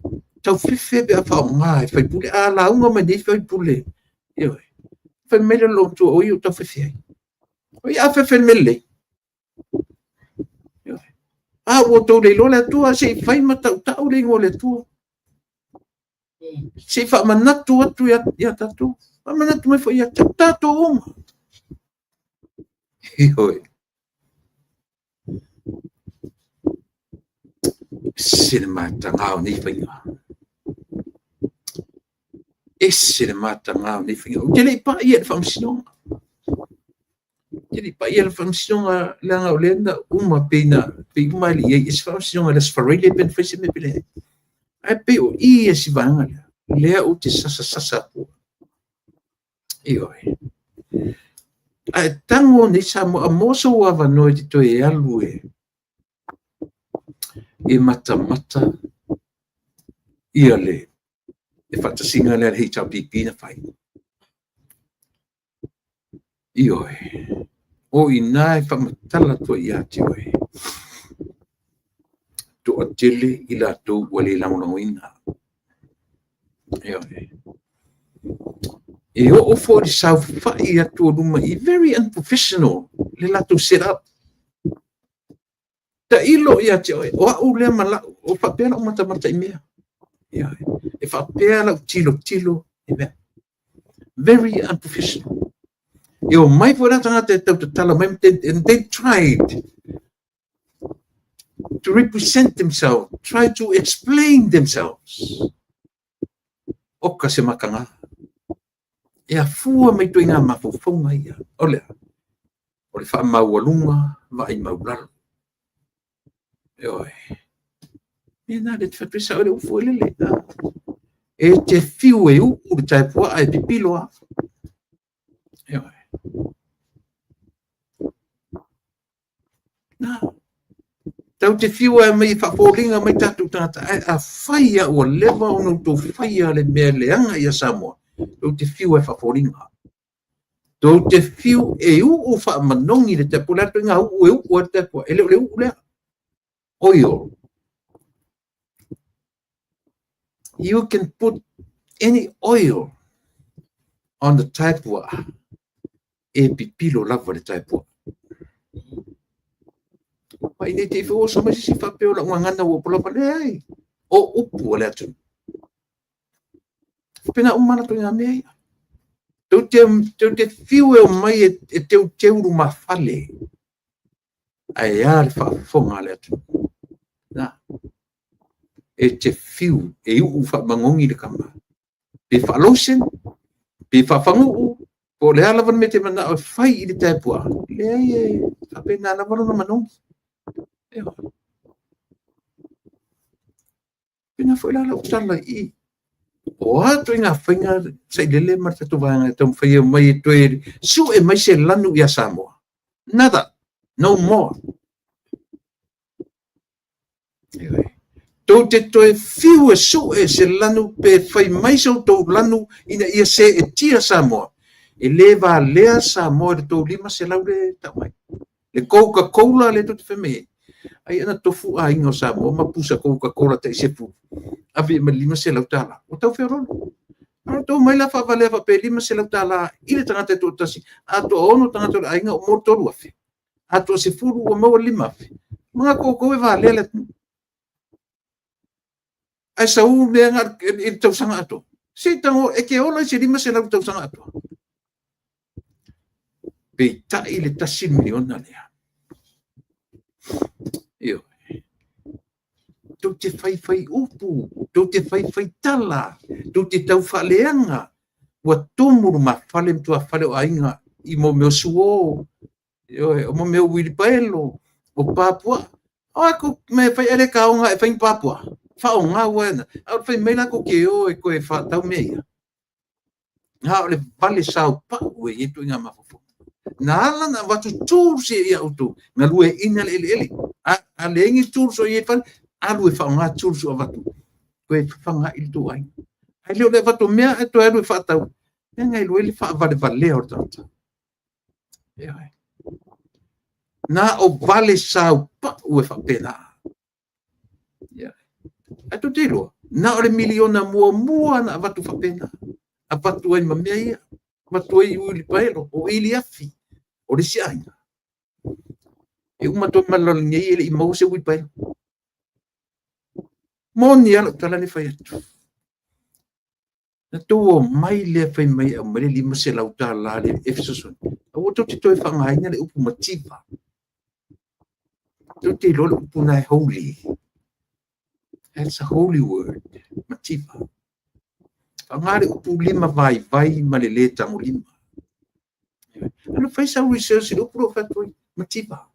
taufefe pe a faaaoga e faipule. A lauga mai nei faipule, ioe, fai mai le loomatua o ia ua taufefe ai. O ia a fefe i le mea lelei. Ioe. A ua outou le iloa le Atua, se i fai ma tautau le igoa o le Atua. Se i faamanatu atu ia tatou. Faamanatu mai foi ia tatou uma. Ioe. Ese le mataga o nei faiga. Ese le mataga o nei faiga. Ou te le i pai i le faamasinoga. Ou te le i pai i le faamasinoga leaga o lea na uma pei na pei uma e le i i ai se faamasinoga i le Aso Faraile pe na fai se mea pe leai. Ae pei o i ia si vaega lea, lea ou te sasasasa atu. Ioe. Ae tago nei Samoa, a maua sou avanoa e te toe alu e e matamata ia le le faatasiga lea a le HRPP na fai. Ioe. O i ina e faamatala atu ai ia te oe. Toatele i latou ua le lagolagoina. Ioe. E oo foi i le saofai atu o luma i very unprofessional le latou set up. Tailo ia te oe, o au lea ma lau, o faapea lau matamata i mea. Ioe. E faapea lau tilotilo i mea. Very unprofessional. E o mai foi la tagata e tau tatala mai, and they tried to represent themselves, try to explain themselves. Oka se makaga. E afua mai ituaiga mafaufauga ia. O le a? O le faamaualuga vaai maulalo. Ioe. Mea na le te fai atu ai sao le upu foi lele. E te fiu e uu le taepuaa e pipilo lava. Ioe. Na. Tau te fiu e mai e faafoliga mai tatou tagata, ae afai lava ua leva ona outou faia le mea leaga ia Samoa, tou te fiu e faafoliga. Tou te fiu e uu faamanogi le taepuaa, o le a le ituaiga uu e uu ai le taepuaa, e le o le uu lea. Oil. You can put any oil on the taepuaa, e pipilo lava le taepuaa. Ma ina te i foi oso mai se isi faapea o lau gagana ua poloka, leai, o upu a le atunuu. Faapena uma latou i ngā mea ia. Tou te fiu e omai e teuteu lumafale, ae a le faafofoga a le atunuu. Na, e te fiu e uu faamagogi le kama. Pe faalosen, pe faafaguu, po o le a lava le mea e te manao e fai i le taepuaa, leai e faapena lava lona manogi. Ioe. Pena foi la lau tala i i. O a ituaiga faiga sailele ma le tatou vaega e taumafai e omai e toe sue mai se lanu ia Samoa. Nada. No more. Ioe. Tou te toe fiu e sue se lanu pe fai mai se outou lanu ina ia seetia Samoa. E le valea Samoa i le tou 500 le tau mai. Le Coca-Cola lea tou te fai mai ai. Ai ana tofu aiga o Samoa ma pusa Coca-Cola tai 10. Ave i ai ma le $500. Ua tau feololo. A tou mai la faavalea faapea $500 i le tagata e toatasi, a toaono tagata o le aiga ua maua le 3,000. A toasefulu ua maua le 5,000. Manatu outou e valea le atunuu. Ae sau mea na i le tausaga atoa. Se i tago, e te ola i se 500 i le tausaga atoa. Peitai le $1 miliona lea. Ioe. Tou te faifai upu, tou te faifai tala, tou te taufaaleaga, ua tumu lumafale ma tuafale o aiga i mo mea o suo, ioe, o mea o uilipaelo, o pa puaa. O a kou mea e fai ae le taoga ae fai ni pa puaa, faaaoga uaea na. Ae o le fai mai la tou te o e toe faatau mea ia. Na o le vale saopau e i ai ituaiga mafaufauga. Na ala ona avatu tools ia ia outou, galueaiina le eleele. A leai ni tools o i ai i le fale, alu e faaaoga tools ua avatu, toe fafaga ai le tou aiga. Ae le o le avatu o mea ae toe alu e faatau, lea na iloa ai le faavalevalea o le tagata. Ioe. Na o vale saopau e faapena. Ioe. Ae tou te iloa, na o le miliona muamua na avatu faapena, avatu ai ma mea ia, avatu ai uilipaelo, o iliafi. O le isi aiga, e uma atu ma le lalolagi nei e le i maua se uilipaelo. Moni lava lau tala lea e fai atu. Na tou omai lea fai mai e aumai le $500 le e fesoasoani. Aua tou te toe faaaogaina le upu mativa. Tou te iloa le upu lena e holy. That's a holy word, mativa. Faaaoga le upu lima vaivai ma le lē tagolima. Alu fai sau research i le upu lea ua fai atu ai, mativa.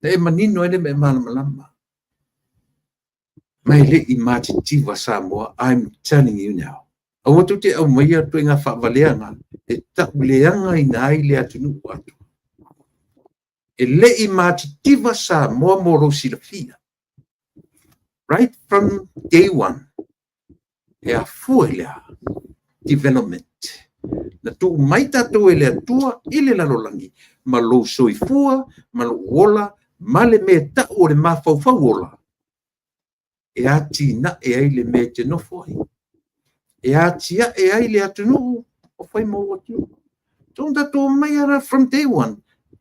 Na e manino ai lea ma e malamalama. Ma e le i matitiva Samoa, I'm telling you now. Aua tou te aumaia ituaiga faavaleaga e tauleagaina ai le atunuu atoa. E le i matitiva Samoa mo lou silafia. Right from day one, e afua i le a? Development. Na tuu mai tatou e le Atua i le lalolagi ma lou soifua, ma lou ola, ma le mea e tau o le mafaufau ola, e atinae ai le mea e te nofo ai. E atiae ai le atunuu o fai ma ou atunuu. So tatou omai lava from day one,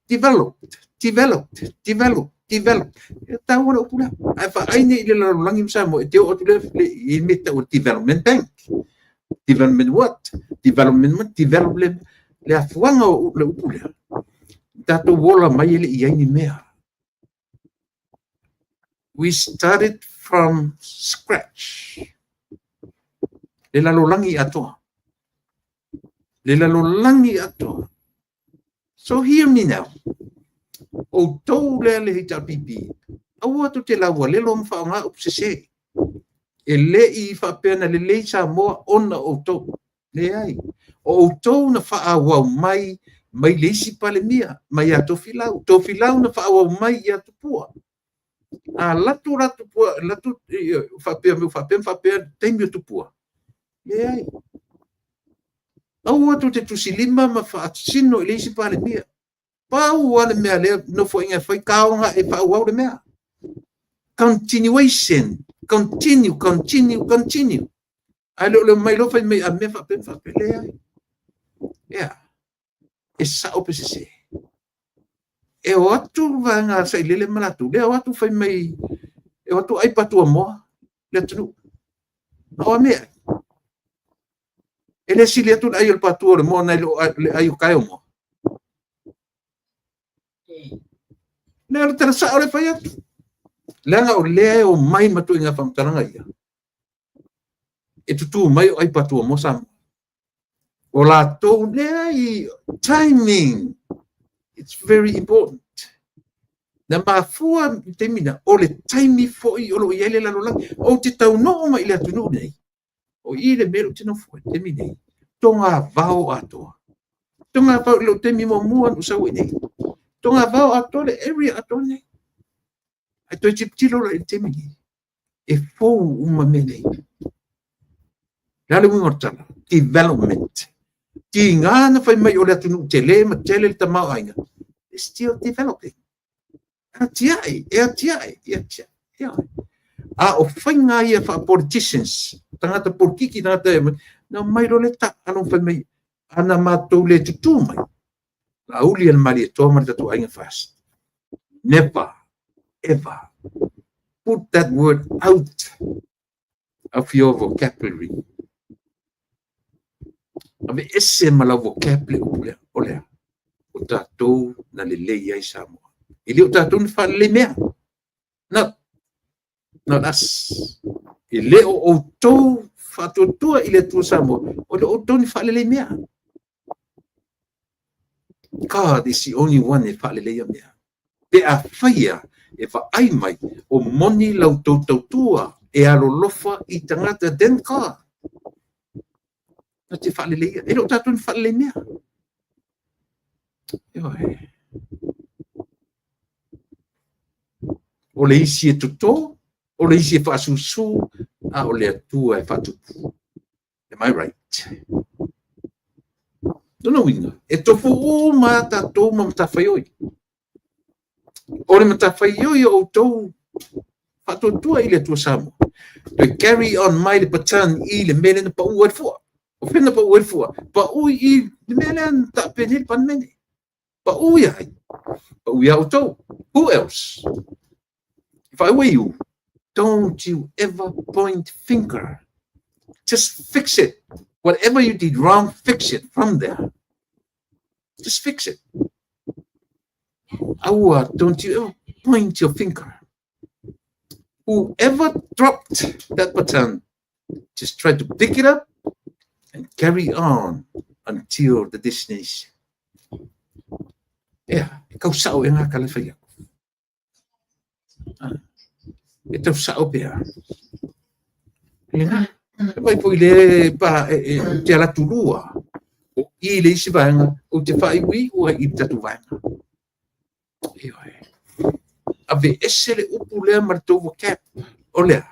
developed, developed, developed, developed. E taua le upu lea. Ae vaai nei i le lalolagi ma Samoa, e te oo atu lea i mea tau o le development bank. Development what? Development what? Develop le afuaga o le upu lea. Tatou ola mai e le i ai ni mea. We started from scratch. Le lalolagi atoa. Le lalolagi atoa. So hear me now. Outou lea le HRPP, aua tou te laualelo ma faaaoga upu sese. E le i faapea na lelei Samoa ona o outou. Leai. O outou na faaauau mai mai le isi Palemia, mai ia Tofilau. Tofilau na faaauau mai ia Tupua. A latou la Tupua, latou faapea mai faapea faapea taimi o Tupua. Leai. Aua tou te tusilima ma faasino i le isi Palemia. Pau lava le mea lea nofoaiga e fai taoga e faaauau le mea. Continuation. Continue, continue, continue. Ae le o le mai loa fai mai a mea faapea faapea. Leai. Ia. E sao pe sese. E o atu vaega sailele ma latou. Lea o atu fai mai, e o atu ai patua moa le atunuu. A o a mea? E le sili atu le ai o le patua o le moa nai lo le ai o tae o moa. Lea o le tala sao le fai atu. Leaga o lea e o mai ma ituaiga faamatalaga ia. E tutū mai o ai patua moa Samoa. O latou leai, timing. It's very important. Na mafua i taimi na, o le taimi foi o lo o i ai le lalolagi. Ou te taunuu mai i le atunuu nei, o i le mea ou te nofo ai, taimi nei, togavao atoa. Togavao i lou taimi muamua na ou sau ai nei. Togavao atoa le area atoa nei. Ae toe tilotilo la i le taimi nei, e fou uma mea nei. Le a le uiga o le tala? Development. Tiga na fai mai o le atunuu tele ma tele le tamaoaiga. It's still developing. Atiae, e atiae, e atiae. A o faiga ia faa-politicians, tagata politiki, tagata e na mai loa le taalo fai mai, ana matou le tutū mai, la uli e le Malietoa ma le tatou aiga first. Never, ever put that word out of your vocabulary. Ave ese ma lau vocabulary upu lea, o lea, o tatou na lelei ai Samoa. E le o tatou na faalelei mea. No. Not us. E le o outou faatuatua i le Atua Samoa, o le outou ni faalelei mea. God is the only one e faaleleia mea. Pe a faia e vaai mai o moni la outou tautua e alolofa i tagata, then God na te faaleleia. E le o tatou ni faalelei mea. Ioe. O le isi e toto, o le isi e faasusu, a o le Atua e faatupu. Am I right? Lona uiga, e tofu uma a tatou ma matafaioi. O le matafaioi o outou faatuatua i le Atua Samoa, toe carry on mai le baton i le mea lea na pau ai le fua. O fea na pau ai le fua? Pau i le mea lea na taape nei le Palemene. Pau ia ai? Pau ia outou. Who else? If I were you, don't you ever point finger. Just fix it. Whatever you did wrong, fix it from there. Just fix it. Aua, don't you ever point your finger. Whoever dropped that baton, just try to pick it up and carry on until the destination. Ea, e kau sao e ngā kala whai aku. E tau sao pea. E ngā, e mai po i le pa e, e, te ala tulua. O i le isi vaenga, o te whaiwi ua i tatu vaenga. Ioe. Ave ese le upu lea ma le tou vocab. O lea,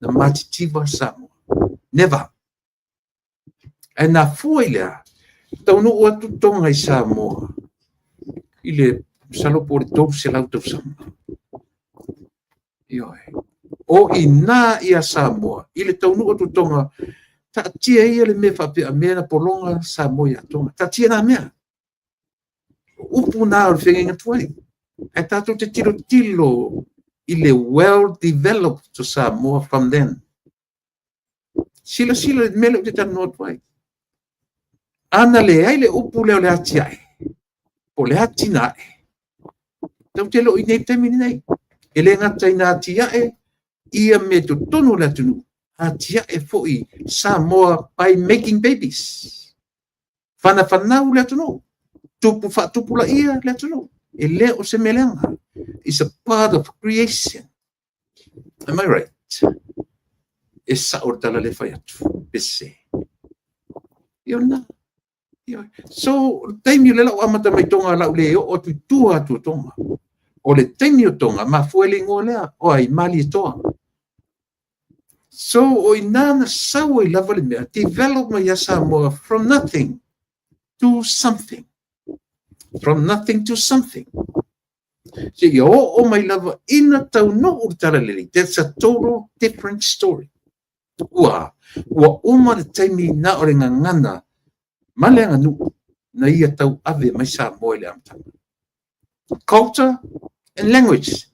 na matitiva Samoa. Never. Ae na fua i lea, taunuu atu Tonga i Samoa i le masalo po o le 300 tausaga. Ioe. O ina ia Samoa, i le taunuu atu Tonga, taatia ia le mea faapea mea na pologa Samoa ia Tonga. Taatia nā mea. O upu nā o le feagaiga tuai. Ae tatou te tilotilo i le well developed to Samoa from then. Silasila le mea lea ou te talanoa atu ai. Ana leai le upu lea o le atiae, po o le atinae, tatou te le o i nei taimi lenei. E le gata ina atiae ia mea i totonu o le atunuu, atiae foi Samoa by making babies. Whanafanau le atunuu, tupu faatupulaia le atunuu. E le o se mea leaga. It's a part of creation. Am I right? E sao le tala le fai atu. Pese. Ia na. Ia. So, taimi o le lau amata mai Tonga lau le oo atu i tua atu o Tonga. O le taimi o Tonga, mafua le ingoa lea, o ai Malietoa. So, o ina na sau ai lava le mea, develop mai ia Samoa from nothing to something. From nothing to something. Se ia oo mai lava ina taunuu le talalelei. That's a total different story. Ua, ua uma le taimi na o le gagana ma le aganuu na ia tauave mai Samoa i le amataga. Culture and language.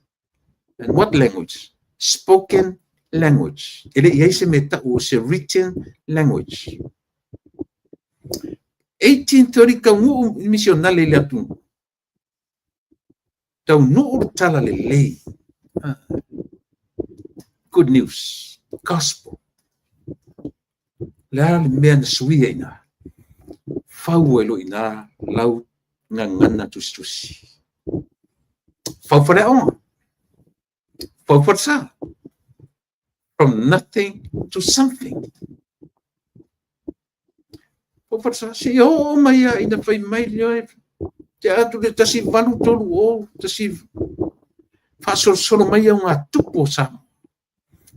And what language? Spoken language. E le i ai se mea tau o se written language. 1830 taunuu misionale i le atunuu. Taunuu le talalelei. Good news. Gospel. Le a le mea na suia ina. Fau ai loa ina lau gagana tusitusi. Fau faleaoga. Fau falesa. From nothing to something. Fau falesa. Se i oo mai a ina fai mai le te atu le 1830, tasi faasolosolo mai au ngā tupu o Samoa.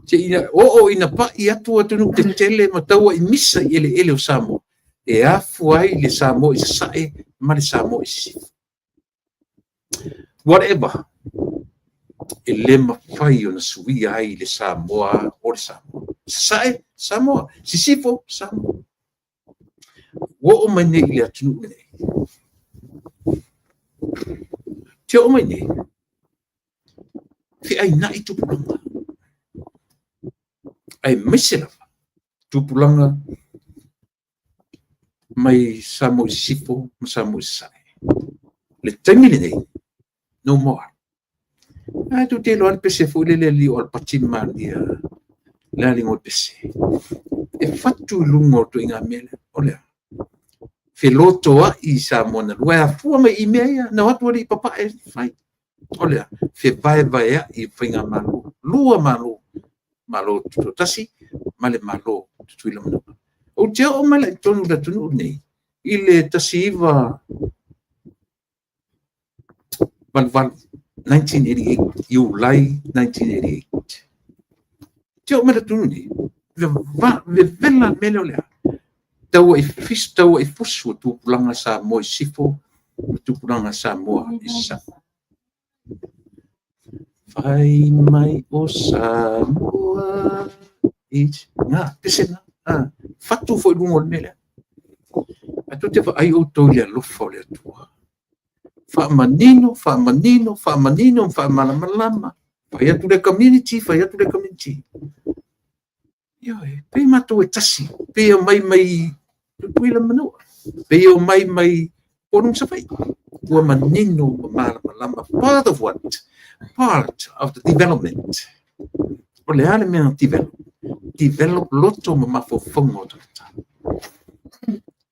Se ina oo ina pai atu atunuu tetele ma taua i misa i eleele o Samoa. E afu ai le Samoa i Sasae ma le Samoa i Sisifo. Whatever. E le mafai ona suia ai le Samoa o le Samoa. Sasae, Samoa. Sisifo, Samoa. Ua oo mai nei i le atunuu lenei. Te oo mai nei, feaina'i tupulaga. Aemaise lava tupulaga mai Samoa i Sisifo ma Samoa i Sasae. Le taimi lenei, no more. Ae tou te iloa lava le pese foi lele a le alii o Alapati ma Malia, o le a le igoa o le pese? E fatu i luga o le ituaiga mea lea. O le a? Felotoai Samoa na lua, e afua mai i mea ia, na o atu alii papae fai. O le a? Fevaevaeai faigamalo, lua Malo, Malo Tutoatasi ma le Malo o Tutuila ma Manua. Ou te oo mai la i totonu o le atunuu lenei i le 1988, 1988, Iulai 1988. Ou te oo mai i le atunuu lenei, vevela le mea lea o le a? Tauaifusu tupulaga Samoa i sisifo ma tupulaga Samoa i sasae. Fai mai o Samoa i na, pese na, fatu foi i luga o le mea lea. Ae tou te vaai outou i le alofa o le Atua. Faamanino, faamanino, faamanino ma faamalamalama. Fai atu le community, fai atu le community. Ioe, pei matou e tasi, pei e omai mai Tutuila ma Manua, pei e omai mai Upolu ma Savaii. Ua manino ma malamalama. Part of what? Part of the development. O le a le mea na develop? Develop loto ma mafaufauga o tagata.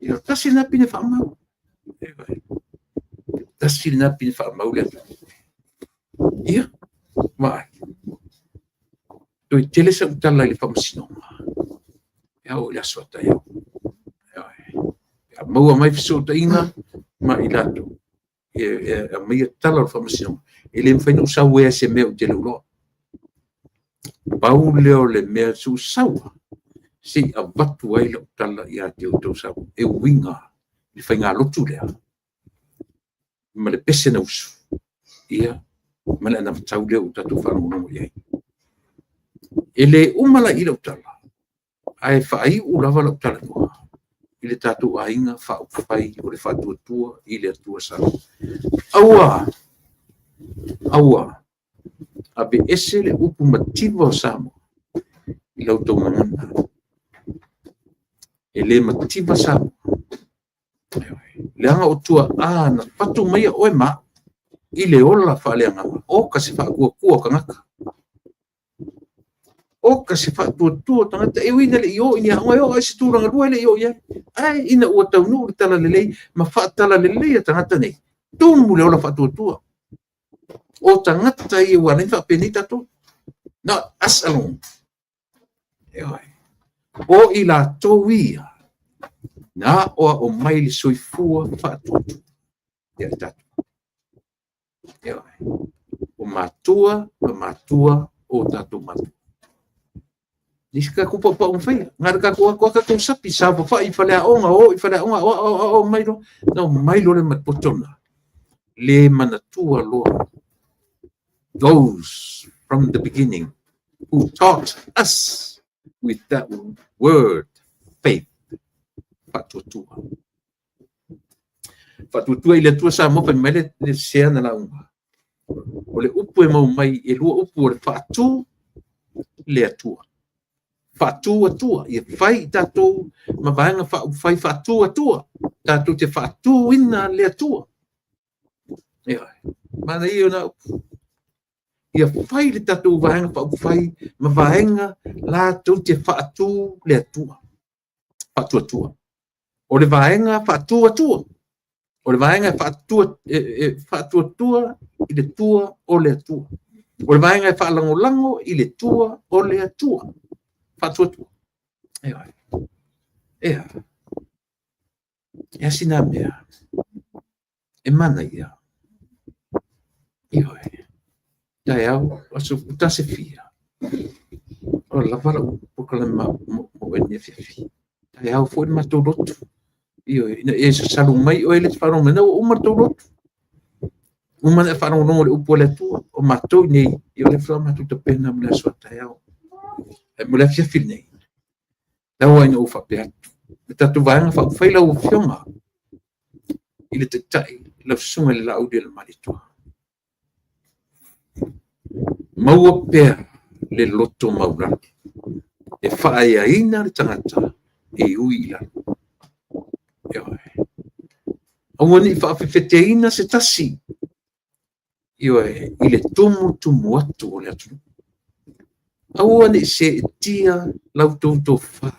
Ia, tasi lena pine faamau. Tasi lena pine faamau le atunuu. Ia, vaai. Toe tele sau tala i le faamasinoga. E oo i le aso a taeao. A maua mai fesootaiga ma i latou e aumaia tala o le faamasinoga, e le mafai ona ou sau ai i se mea ou te le iloa. Pau lea o le mea suusau se i avatu ai lau tala ia te outou Samoa e uiga i le faigalotu lea ma le pese na usu, ia, ma le anavatau lea ua tatou faalogologo i ai. E le uma la i i lau tala, ae faaiu lava lau talanoa i le tatou Aiga Faaupufai o le Faatuatua i le Atua Samoa. Aua, aua, aveese le upu mativa o Samoa i la outou gagana. E le mativa Samoa, leaga o tuaa na fatu maia oe ma au i le ola faaleagaga. Oka se faatuatua o tagata. Oka se faatuatua o tagata. E ui ina le i o i ni aoga, e oo lava i se tulaga lua e le i oo i ai. Ae ina ua taunuu le talalelei ma faatalaleleia tagata nei, tumu le ola faatuatua. O tagata ia ua ala ai ona faapenei tatou. Not us alone. O i latou ia na aoao mai le soifua faatuatua ia i tatou. O matua ma matua o tatou matua. Isi tatou paupau na faia. Na o le tatou o atu lava tatou sapi, saofafai i faleaoga, o i faleaoga, aoao mai loa. Na omai loa le poto lena, le manatua loa those from the beginning who taught us with that word faith. Faatuatua. Faatuatua i le Atua Samoa, fai mai le sea na lauga. O le upu e mau mai, e lua upu o le faatu le Atua. Faatu Atua. Ia fai i tatou ma vaega faaupufai faatu Atua. Tatou te faatuina le Atua. Ioe. Manaia o na upu. Ia fai le tatou vaega faaupufai ma vaega latou te faatu le Atua. Faatuatua. O le vaega faatuatua. O le vaega e faatuatua i le tua o le Atua. O le vaega e faalagolago i le tua o le Atua. Faatuatua. Ioe. Ea. Ea sina mea. E manaia. Ioe. Taeao, aso tasefia. O lava lau polokalame mo oe i lenei afiafi. Taeao foi le matou lotu. Ioe, ina e sasalu mai oe le faalogo mai, ua uma le tou lotu. Uma ona e faalogologo i le upu a le Atua. O matou nei, ia o lea faatoa matou tapena mo le aso a taeao. Ae mo le afiafi lenei, tau lava ina ou faapea atu, le tatou Vaega Faaupufai lau Afioga i le Taitai, lau Susuga i le Laaulialemalietoa, maua pea le loto maualalo e faaeaina le tagata e ui i lalo. Ioe. Aua ne i faafefeteina se tasi. Ioe, i le tumutumu atu o le atunuu. Aua ne i seetia la outou tofa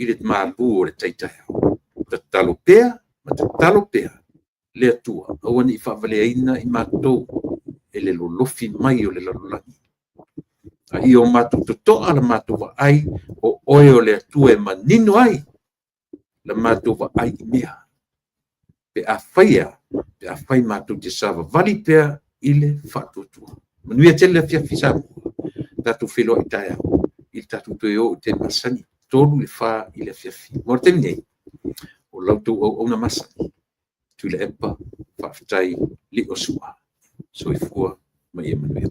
i le malu o le tai taeao. Tatalo pea ma tatalo pea le Atua, aua ne i faavaleaina i matou e le lolofi mai o le lalolagi, a ia o matou totoa la matou vaai, o oe o le Atua e manino ai la matou vaai i mea, pe afai e a? Pe afai matou te savavali pea i le faatuatua. Manuia tele le afiafi Samoa. Tatou feiloai taeao i le tatou toe o i taimi masani, 3 i le 4 i le afiafi. Mo le taimi nei, o la outou auauna masani, Tuilaepa Faafetai Liosua. Soifua ma ia manuia.